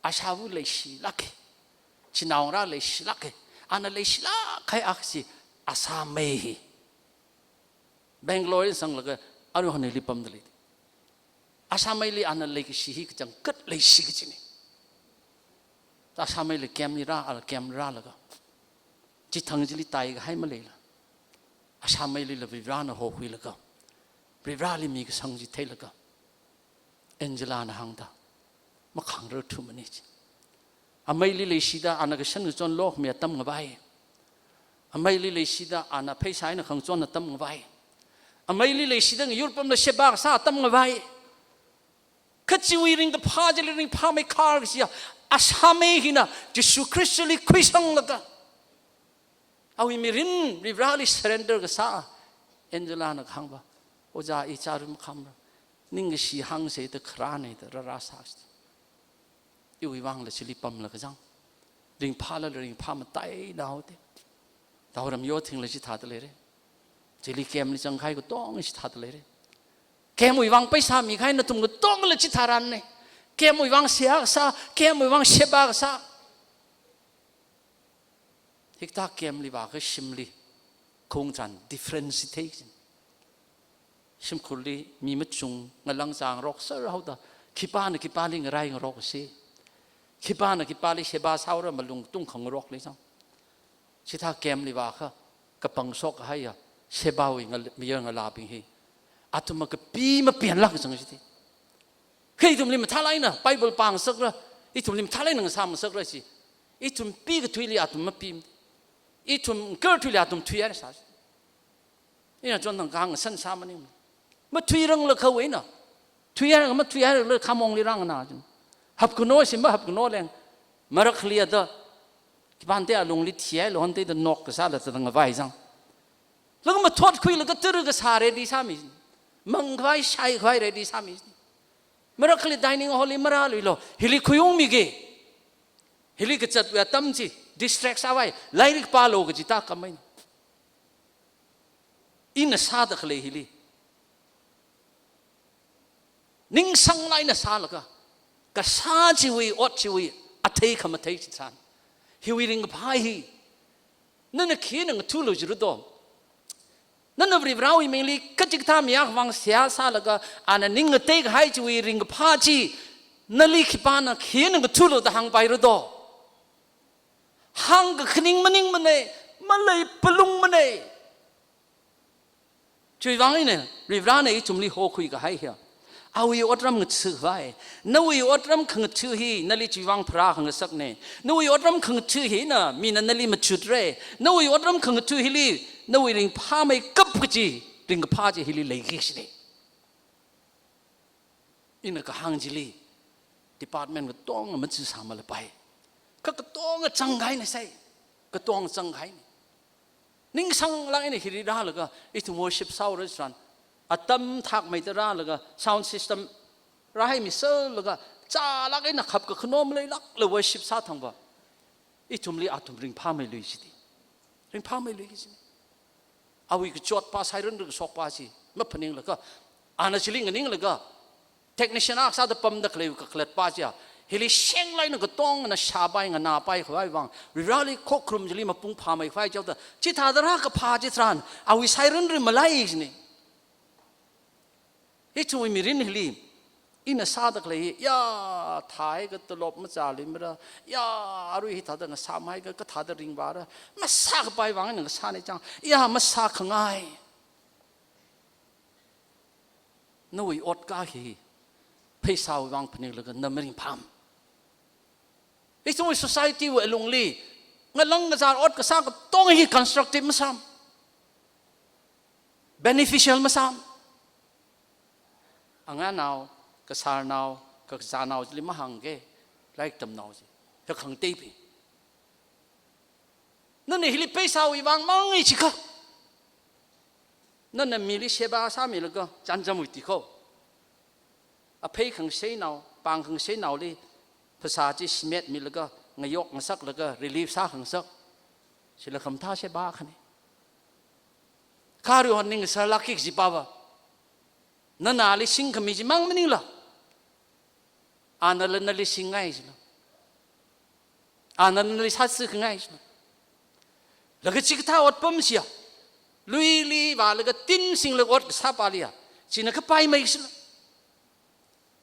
Ashāva leishilāka. Chinaongarā leishilāka. Ana leishilāk kahai akha chi asāmei hi. Bangalore li sanglaga aruihon hili pamda lei. Asāmeili ana leikashi hi kachangkhat leishi kajina. Asāmeili camp li rā, ala camp rālaga, chithang chili taikahai maleila, asāmeilila Varivarana hokhuilaga, Varivarali mikasang chi theilaga, Angela na hāngda, makhāngrarthumana chi. Ameili leishida ana kashan kachon lokhami atam ngavai. Ameili leishida ana pheisā eina khangachon atam ngavai. Ameili leishida ngayurpamla sheba kasā atam ngavai. Kha chiwui ringkaphā chili ringphāmeikhar kajiya, asāmei hina Jishu Khristali khuisanglaga, awui mirin Varivarali surrender kasā Angela na kahāngva, ojā, i chara makhamra, ningkashi hāngsa da kharāna da rārāsā. Iwui vangla chili pamlaga zang. Ringphālala ringphā matailāk haoda. Taoram yothingla chithāda leira. Chili camp li zangkahai katonga chithāda leira. Camp wui vang pheisā mikahai nathum katongala chitharanna. Camp wui vang seihā kasā, camp wui vang sheba kasā. Hikathā camp li vākha shimli khaung tharan difference thei. Shimkhurli mi machung, ngalāng zāngarokser haoda, khipāna khipāli ngarai ngaroksa, khipāna khipāli sheba sāhaora, malung tungkhangarok lei zang. Chithā camp li vākha kapangshok kahaiya shebawui ngal-, mayarngalābing hi athum makapi mapianlāk zang jida. Kha ithumli mathālāk eina Bible pāngasakra, ithumli mathālāk eina ngasāngasakra chi, ithum pikathuili athum mapi, ithum karthuili athum thuihaira sā. Ina chonthang kahāng san sā maning. Mathuiranglakha wui eina, thuihaira, mathuihairala khamongli rānganā jin. Hapkano shim mahapkano leng, marakhali ada, khipānate alungli thihailu honte da nok kasāla tadang ngavai zang. Laga mathotkhuilaga tara kasā ready sāmi. Mangkhavai shaikhavai ready sāmi. Marakhali dining hall li marāluilu, hili khuiungmiki. Hili kazatwui atam chi distract sāvai, lairik pālu kaji tākam eina. Ina sāda khalei hili ningsanglāk eina sālaga, kasā chiwui, ot chiwui athei khamathei chitharan, hiwui ringkaphā hi nana khina ngathulu jira do? Nana Varivarawui mingli kachikathā mi akhawui vang seihā sālaga, ana ning ngateikahai chiwui ringkaphā chi nali khipāna khina ngathulu da hāngpaira do? Hāngkakhaning maningmana, maleipalungmana. Chiwui vang eina Varivarana ithumli hokhui kahai hiya, awui otram ngathakhavai. Nawui otram khangatha hi nali chiwui vang pharā khangasakna. Nawui otram khangatha hina mina nali machutra. Nawui otram khangatha hili nawui ringphāmeikap kaji ringkaphā chi hili leiki kajina. Ina kahāng chili department katonga machi sāmalapai. Kha katonga zangkahaina sai. Katonga zangkahaina. Ningsanglāk eina hili rālaga, ithum worship sāhaora tharan, atam thakmeida rālaga, sound system rāhaimiserlaga, chālāk eina khapkakhano maleilākla worship sāthangva, ithumli athum ringphāmeilui jida. Ringphāmeilui jida. Awui kachotpa, siren rikashokpa chi maphaninglaga, ana chili nganinglaga, technician akha sāda pamda khalei kakhalatpa chiya, hili shenglāk eina katongana shāpai, nganāpai khavai vang, Varivarali khokharum chili mapung phāmeikhavai chaoda, chithāda rākaphā chitharan, awui siren rimalai jina. Ithumwui mirin hili Ina sāda khalei, ya, thāhaiakha tolop machāluimara, ya, arui hithāda ngasāmhaiakha kathāda ringvāra, masākapai vang ina ngasāna chang, ya, masākhangai. Nawui ot ka hi, pheisāwui vang phaninglakha na maringphāmana. Ithumwui society wui alungli, ngalang ngazar ot kasā katonga hi constructive masāmana. Beneficial masāmana. Anganao, kasārnao, kakazānao chili mahāngke, lairik tamnao chi. Kakhangateibing. Nana hili pheisāwui vang mangai chikha, nana mili sheba sāmilaga, chānjamwui tikho, aphei khangaseinao, pāng khangaseinaoli phasā chi shimetmilaga, ngayok ngasaklaga, relief sākhangasak, chila khamathā sheba akhana. Kha aruihon ningsālākki kaji pava, nana ali singkhami chimang maningla, anala nali singngai chila, anala nali sāzikhangai chila. Laga chikathā otpam chiya, luili vālaga tin singlaga ot kasāpaliya, china kapaimei chila.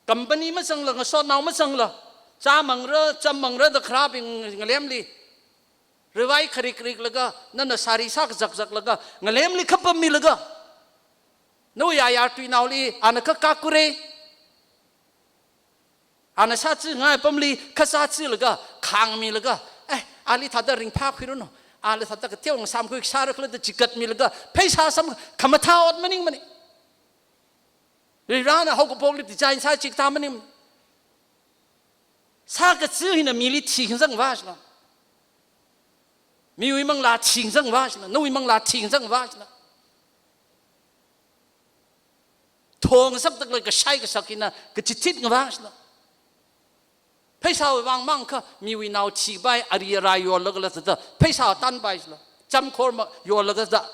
Company mazangla, ngasotnao mazangla, chāmangra, chammangra da kharābing ngalemli ravai kharik riklaga, nana sari sākazak zaklaga, ngalemli khapammilaga, nawui ayar tuinaoli ana kakakure, ana sāzikhangai apamli khasāzilaga, khāngmilaga, eh, ali thāda ringphākhuiranu, ali thāda kateo ngasāmkhui sāra khala da chikatmilaga, pheisā sam khamathā ot maningmana. Varivarana haokaphokli design sā chikathā maning. Sākazi hina mili thikhangasak vā chila, miwui manglā thikhangasak vā chila, nawui manglā thikhangasak vā chila, thongasakda khalei kashai kasak hina kachithit ngavā chila. Pheisāwui vang mangkha miwui nao thipai, ari arai yollagala thāda pheisā tanpai chila. Chamkhor ma yollagada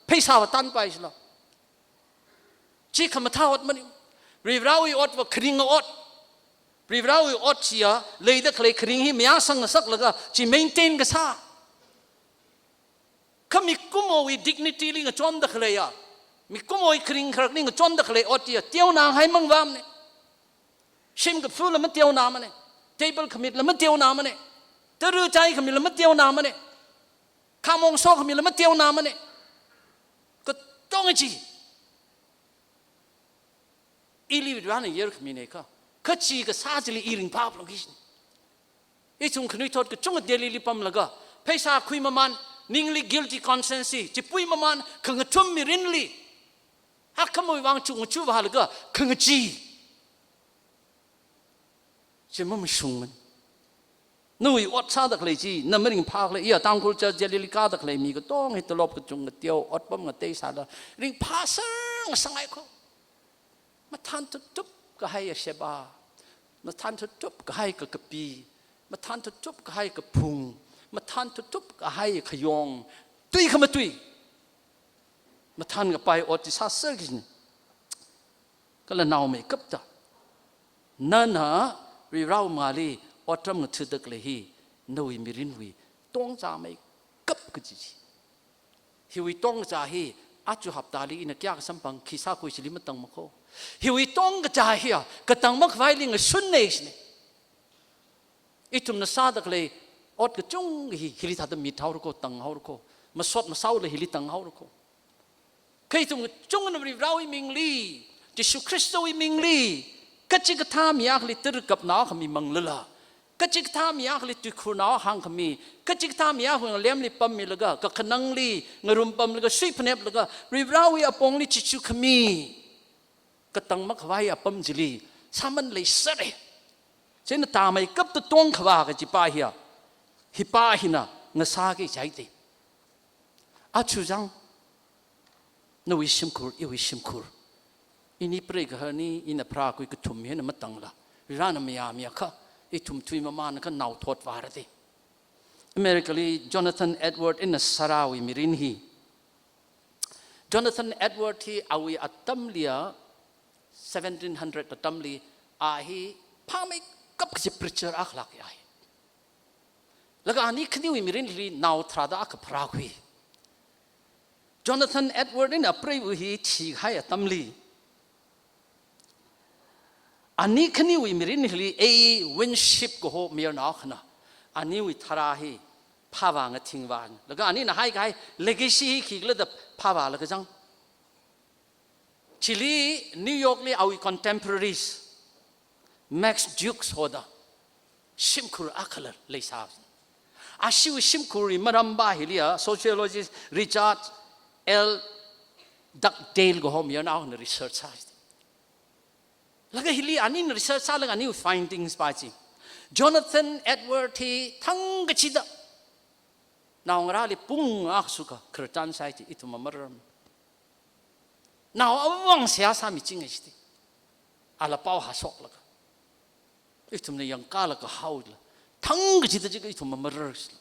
pheisā tanpai chila. Chi khamathā ot maning. Varivarawui otva kharinga ot. Varivarawui ot chiya, leida khalei kharing hi mayāsang ngasaklaga, chi maintain kasā. Kha mikumowui dignity li ngachonda khaleiya, mikumowui kharing kharakli ngachonda khalei ot chiya, teonāngai mangvāmana. Shim kaphula mateonāmana. Table khamitla mateonāmana. Tara chai khamila mateonāmana. Khamong sokhamila mateonāmana. Katonga chi ili Varivarana yerkhamina kha, kachi kasā chili i ringphāphalungki kajina. Ithum khanuithot kachunga Delhi li pamlaga, pheisā khuimamān, ningli guilty conscience hi chipui mamān, khangathum mirinli, hakhamawui vang chukngachu vālaga khangachee chi mamashungmana. Nawui ot sāda khalei chi na maringphā khalei, iya Tangkhul church Delhi li kāda khalei mi katonga hi tolop kachunga teo, otpam ngatei sāda ringphāsang sangai kho. Mathān thutup kahaiya sheba, mathān thutup kahai kakapi, mathān thutup kahai kaphung, mathān thutup kahai khayong, tui khamatui, mathān kapai ot chi sāser kajina. Kala naomeikapta, nana Varivarawui mangāli otram ngatha̱da khalei hi nawui mirinwui tongzāmeikap kaji chi. Hiwui tongzā hi aja haptali ina kayākha samphang khi sākhui chili matangma kho. Hiwui tongzā hiya katang makhavaili ngashunna kajina. Ithumna sāda khalei ot kachunga hi hili thāda mithaora kho, tanghaora kho. Masot masaola hili tanghaora kho. Kha ithum kachungana Varivarawui mingli, Jishu Khristawui mingli, kachikathā mi akhali tara kapnao khami manglala, kachikathā mi akhali tuikhurnao hāngkhami, kachikathā mi akhali ngalemli pammilaga, kakhanangli ngarum pamlaga, suiphaneplaga, Varivarawui apongli chichu khami katang makhavai apam chili sāman leisera. Chieina tāmeikapta tongkhavā kajipa hiya, hipa hina ngasāki jihaida. Aja chang, nawui shimkhur, iwui shimkhur, ini preigaharna, ina pharākhui kathum hina matangla, Varivarana mayāmiakha, ithum tui mamānakha naothot vārada. America li Jonathan Edward eina Sarahwui mirin hi. Jonathan Edward hi awui atamliya, seventeen hundred atamli, a hi phāmeikap kaji preacher akhalāka a hi. Laga ani khaniwui mirinli nao tharāda akha pharākhui. Jonathan Edward eina apreiva hi thihai atamli, Ani khaniwui mirin hili A. Winship kaho mayarnao akhana, aniwui tharā hi phāvā ngathingvāna. Laga anina haikahai legacy hi khikhala da phāvālaga zang. Chili New York li awui contemporaries, Max Jukes hoda shimkhur akhala leisā. Ashiwui shimkhurwui maram pa hiliya sociologist Richard L. Dugdale kaho mayarnaona research sā. Laga hili anina research sālaga aniwui findings pa chi, Jonathan Edward hi thangkachida naongarāli pung akha sukha khararchan sāi chi ithum marar. Nao awang seihā sāmichinga chiti. Ala pao hāshoklaga, ithumna yangkālaga haola, thangkachida chikha ithum marar sila.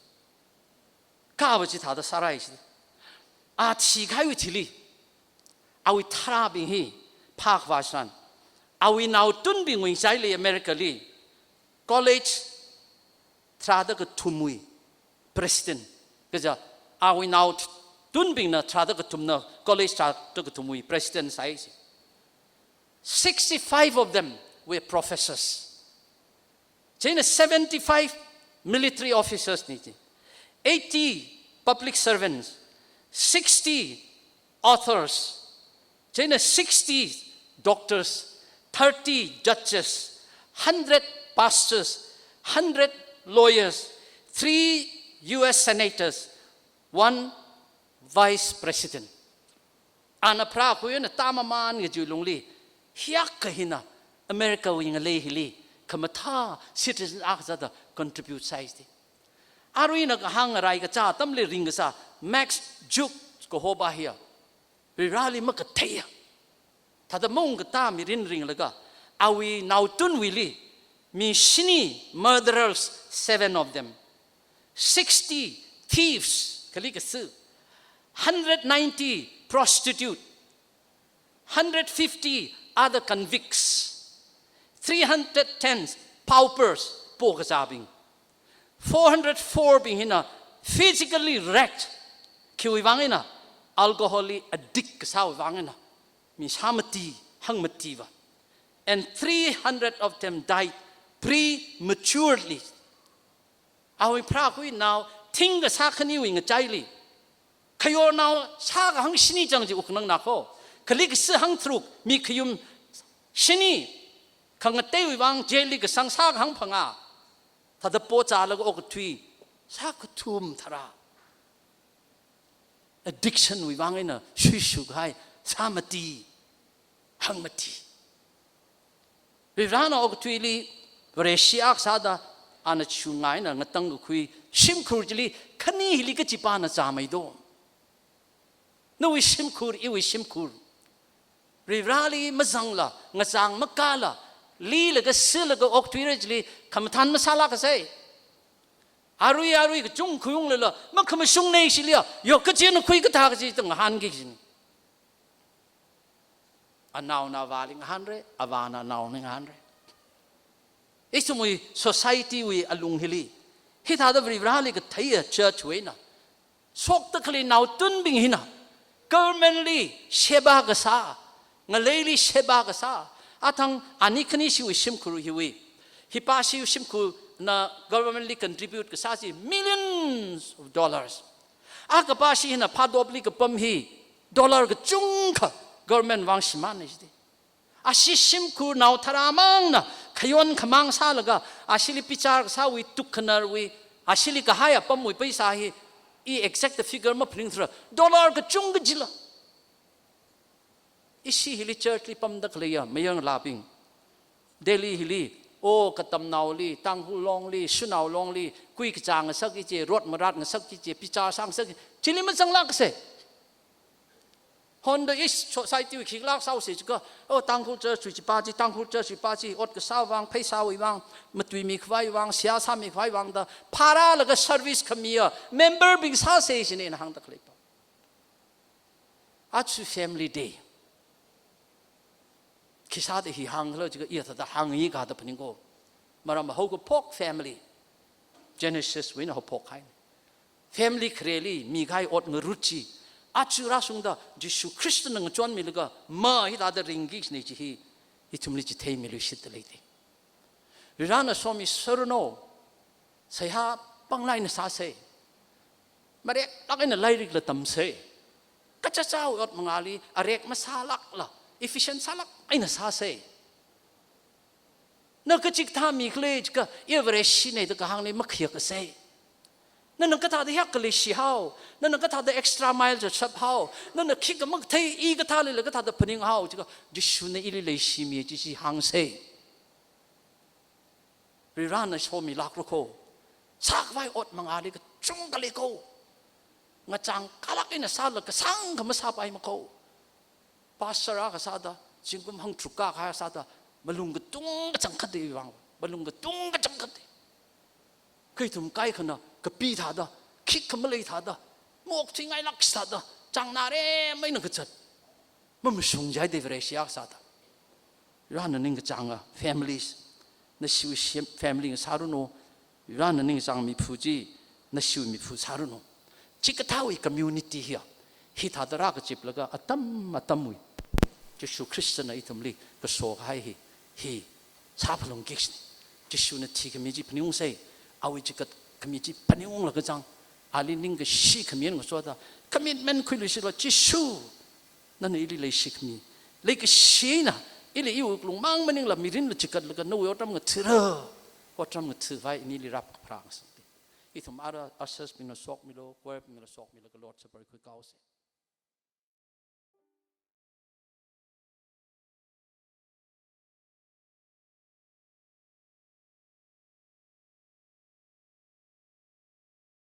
Kha va chithāda sārai chiti. A thikahaiwui thili awui tharābing hi phākhavā sāran. Awui naotunbingwui ngachaili America li college tharāda kathumwui president. Kaja awui naotunbingna tharāda kathumna college tharāda kathumwui president sāi chi. Sixty-five of them were professors. Chieina seventy-five military officers ni chi. Eighty public servants, sixty authors, chieina sixty doctors, thirty judges, hundred pastors, hundred lawyers, three U S senators, one vice president. Ana pharākhui eina tāmamān kajiwui lungli, hiyākha hina America wui ngalei hili khamathā citizen akha sāda contribute sāi chi. Arui ina kahāng ngarai kachā atamli ringkasā Max Jukes kaho pa hiya Varivarāli makatheiya, thāda maungkatā mirin ringlaga, awui naotunwuili mi shini murderers, seven of them, sixty thieves, kali kasu, hundred ninety prostitute, hundred fifty other convicts, three hundred ten paupers, pokazābing, four hundred four bing hina physically wrecked, khiwui vang eina, alcohol li addict kasāwui vang eina, mi sāmati, hangmati va, and three hundred of them died prematurely. Awui pharākhui nao thingkasā khaniwui ngachaili, khayor nao sākahang shini chang chi uknang na kho. Kali kasu hangtharuk, mi khayum shini, khangateiwui vang jail li kasang sākahang phangā, thāda pochālaga okathui sākathum tharā. Addiction wui vang eina shuishukahai, sāmati, hangmati. Varivarāna okathuili Vareshi akha sāda ana chungngai eina ngatangkakhui shimkhur chili khani hili kachipāna chāmeido? Nawui shimkhur, iwui shimkhur Varivarāli mazangla, ngachang makāla, lilaga silaga okthuira chili khamathān masālākasei. Arui arui kachungkha khuiunglala makhamashungnei chiliya, yo kachina khui kathā kachi tang ngahānki kajina. Anaona avāli ngahānra, avāna anaoli ngahānra. Ithumwui society wui alung hili, hithāda Varivarāli katheiya church wui eina shokta khalei naotunbing hina government li sheba kasā, ngaleili sheba kasā, athang ani khanishiwui shimkhur hiwui, hipāshiwui shimkhurna government li contribute kasā chi millions of dollars. A kapāshi hina Phadopli kapam hi dollar kachungkha government vang shimānna chiti. Ashi shimkhur nao tharā mangna khayon khamāng sālaga, ashili bichar kasāwui, tukkhanarwui, ashili kahai apamwui paisa hi, i exact figure maphaningthura, dollar kachungkha jila. Ishi hili church li pamda khaleiya mayarngalābing, Delhi hili, o katamnaoli, Tangkhul longli, Shanao longli, kui kachā ngasakki kachi, rot marat ngasakki kachi, bichar sāngasakki kachi, chili mazanglākasei. Honda ishi society wui khikhalak sāusei chikha, o Tangkhul church wui chipā chi, Tangkhul church wui pā chi, ot kasāwui vang, pheisāwui vang, matuimi khavai vang, seihā sāmi khavai vang da phārālaga service khamiya member bing sāsei china ina hāngda khaleipa. Aja Family Day. Khisāda hi hāngkhala chikha iya thāda hāngi kha da phaningko. Maram haokaphok family, Genesis wui eina haophok kahai. Family khareli mikahai ot ngarut chi, aja rāshungda Jishu Khristana ngachonmilaga ma hithāda ringki kajina chi hi, Ithumli chitheimiluishitda leida. Varivarana somi sāranu, seihā panglāk eina sāsa. Mareklāk eina lairikla tamsa. Kachichāwui ot mangāli arek masālākla, efficient sālāk eina sāsa. Na kachikathā mi khalei jiakha, iya Vareshina da kahāngli makhayakasa. Nana kathāda hiyākha leishihao, nana kathāda extra mile zatshap hao, nana khikha makathei, i kathālila kathāda phaninghao, jiakha Jishuna ili leishimi chi chi hāngsa. Varivarana somilākra kho. Sākhavai ot mangāli kachungkha lei kho. Ngachang kalāk eina sāla kasāngkha masāpaima kho. Pastor akha sāda, zingkum hangtharuk kakā sāda, malung katung kachangkhat da iwui vang. Malung katung kachangkhat da. Kha ithum kaikhana, kapi thāda, khikha malei thāda, maokthuingailāk thāda, chāngnarem eina kazat. Mamashung jihaida Vareshi akha sāda. Varivarana ningkachānga families, nashiwui shim family ngasāranu, Varivarana ningkachāng miphu chi, nashiwui miphu sāranu. Chikathāwui community hiya, hithāda rākachiplaga atam atamwui Jishu Khristana ithumli kaso kahai hi, hi sāphalungki kajina. Jishuna thikhami chi phaningungsa, awui chikat khami chi phaningunglaga chang, ali ningkashi khami eina ngasoda, commitment khuiluishitlu, Jishu, nana ili leishikhami, leikashi eina, ili iwui wuklung mang maningla mirinla chikatlaga nawui otram ngathāra, otram ngathāvai ini ili rāpharāngasakta. Ithum ara ushersbingla sokmilu, choirbingla sokmilaga Lord's Supper khuikaosa.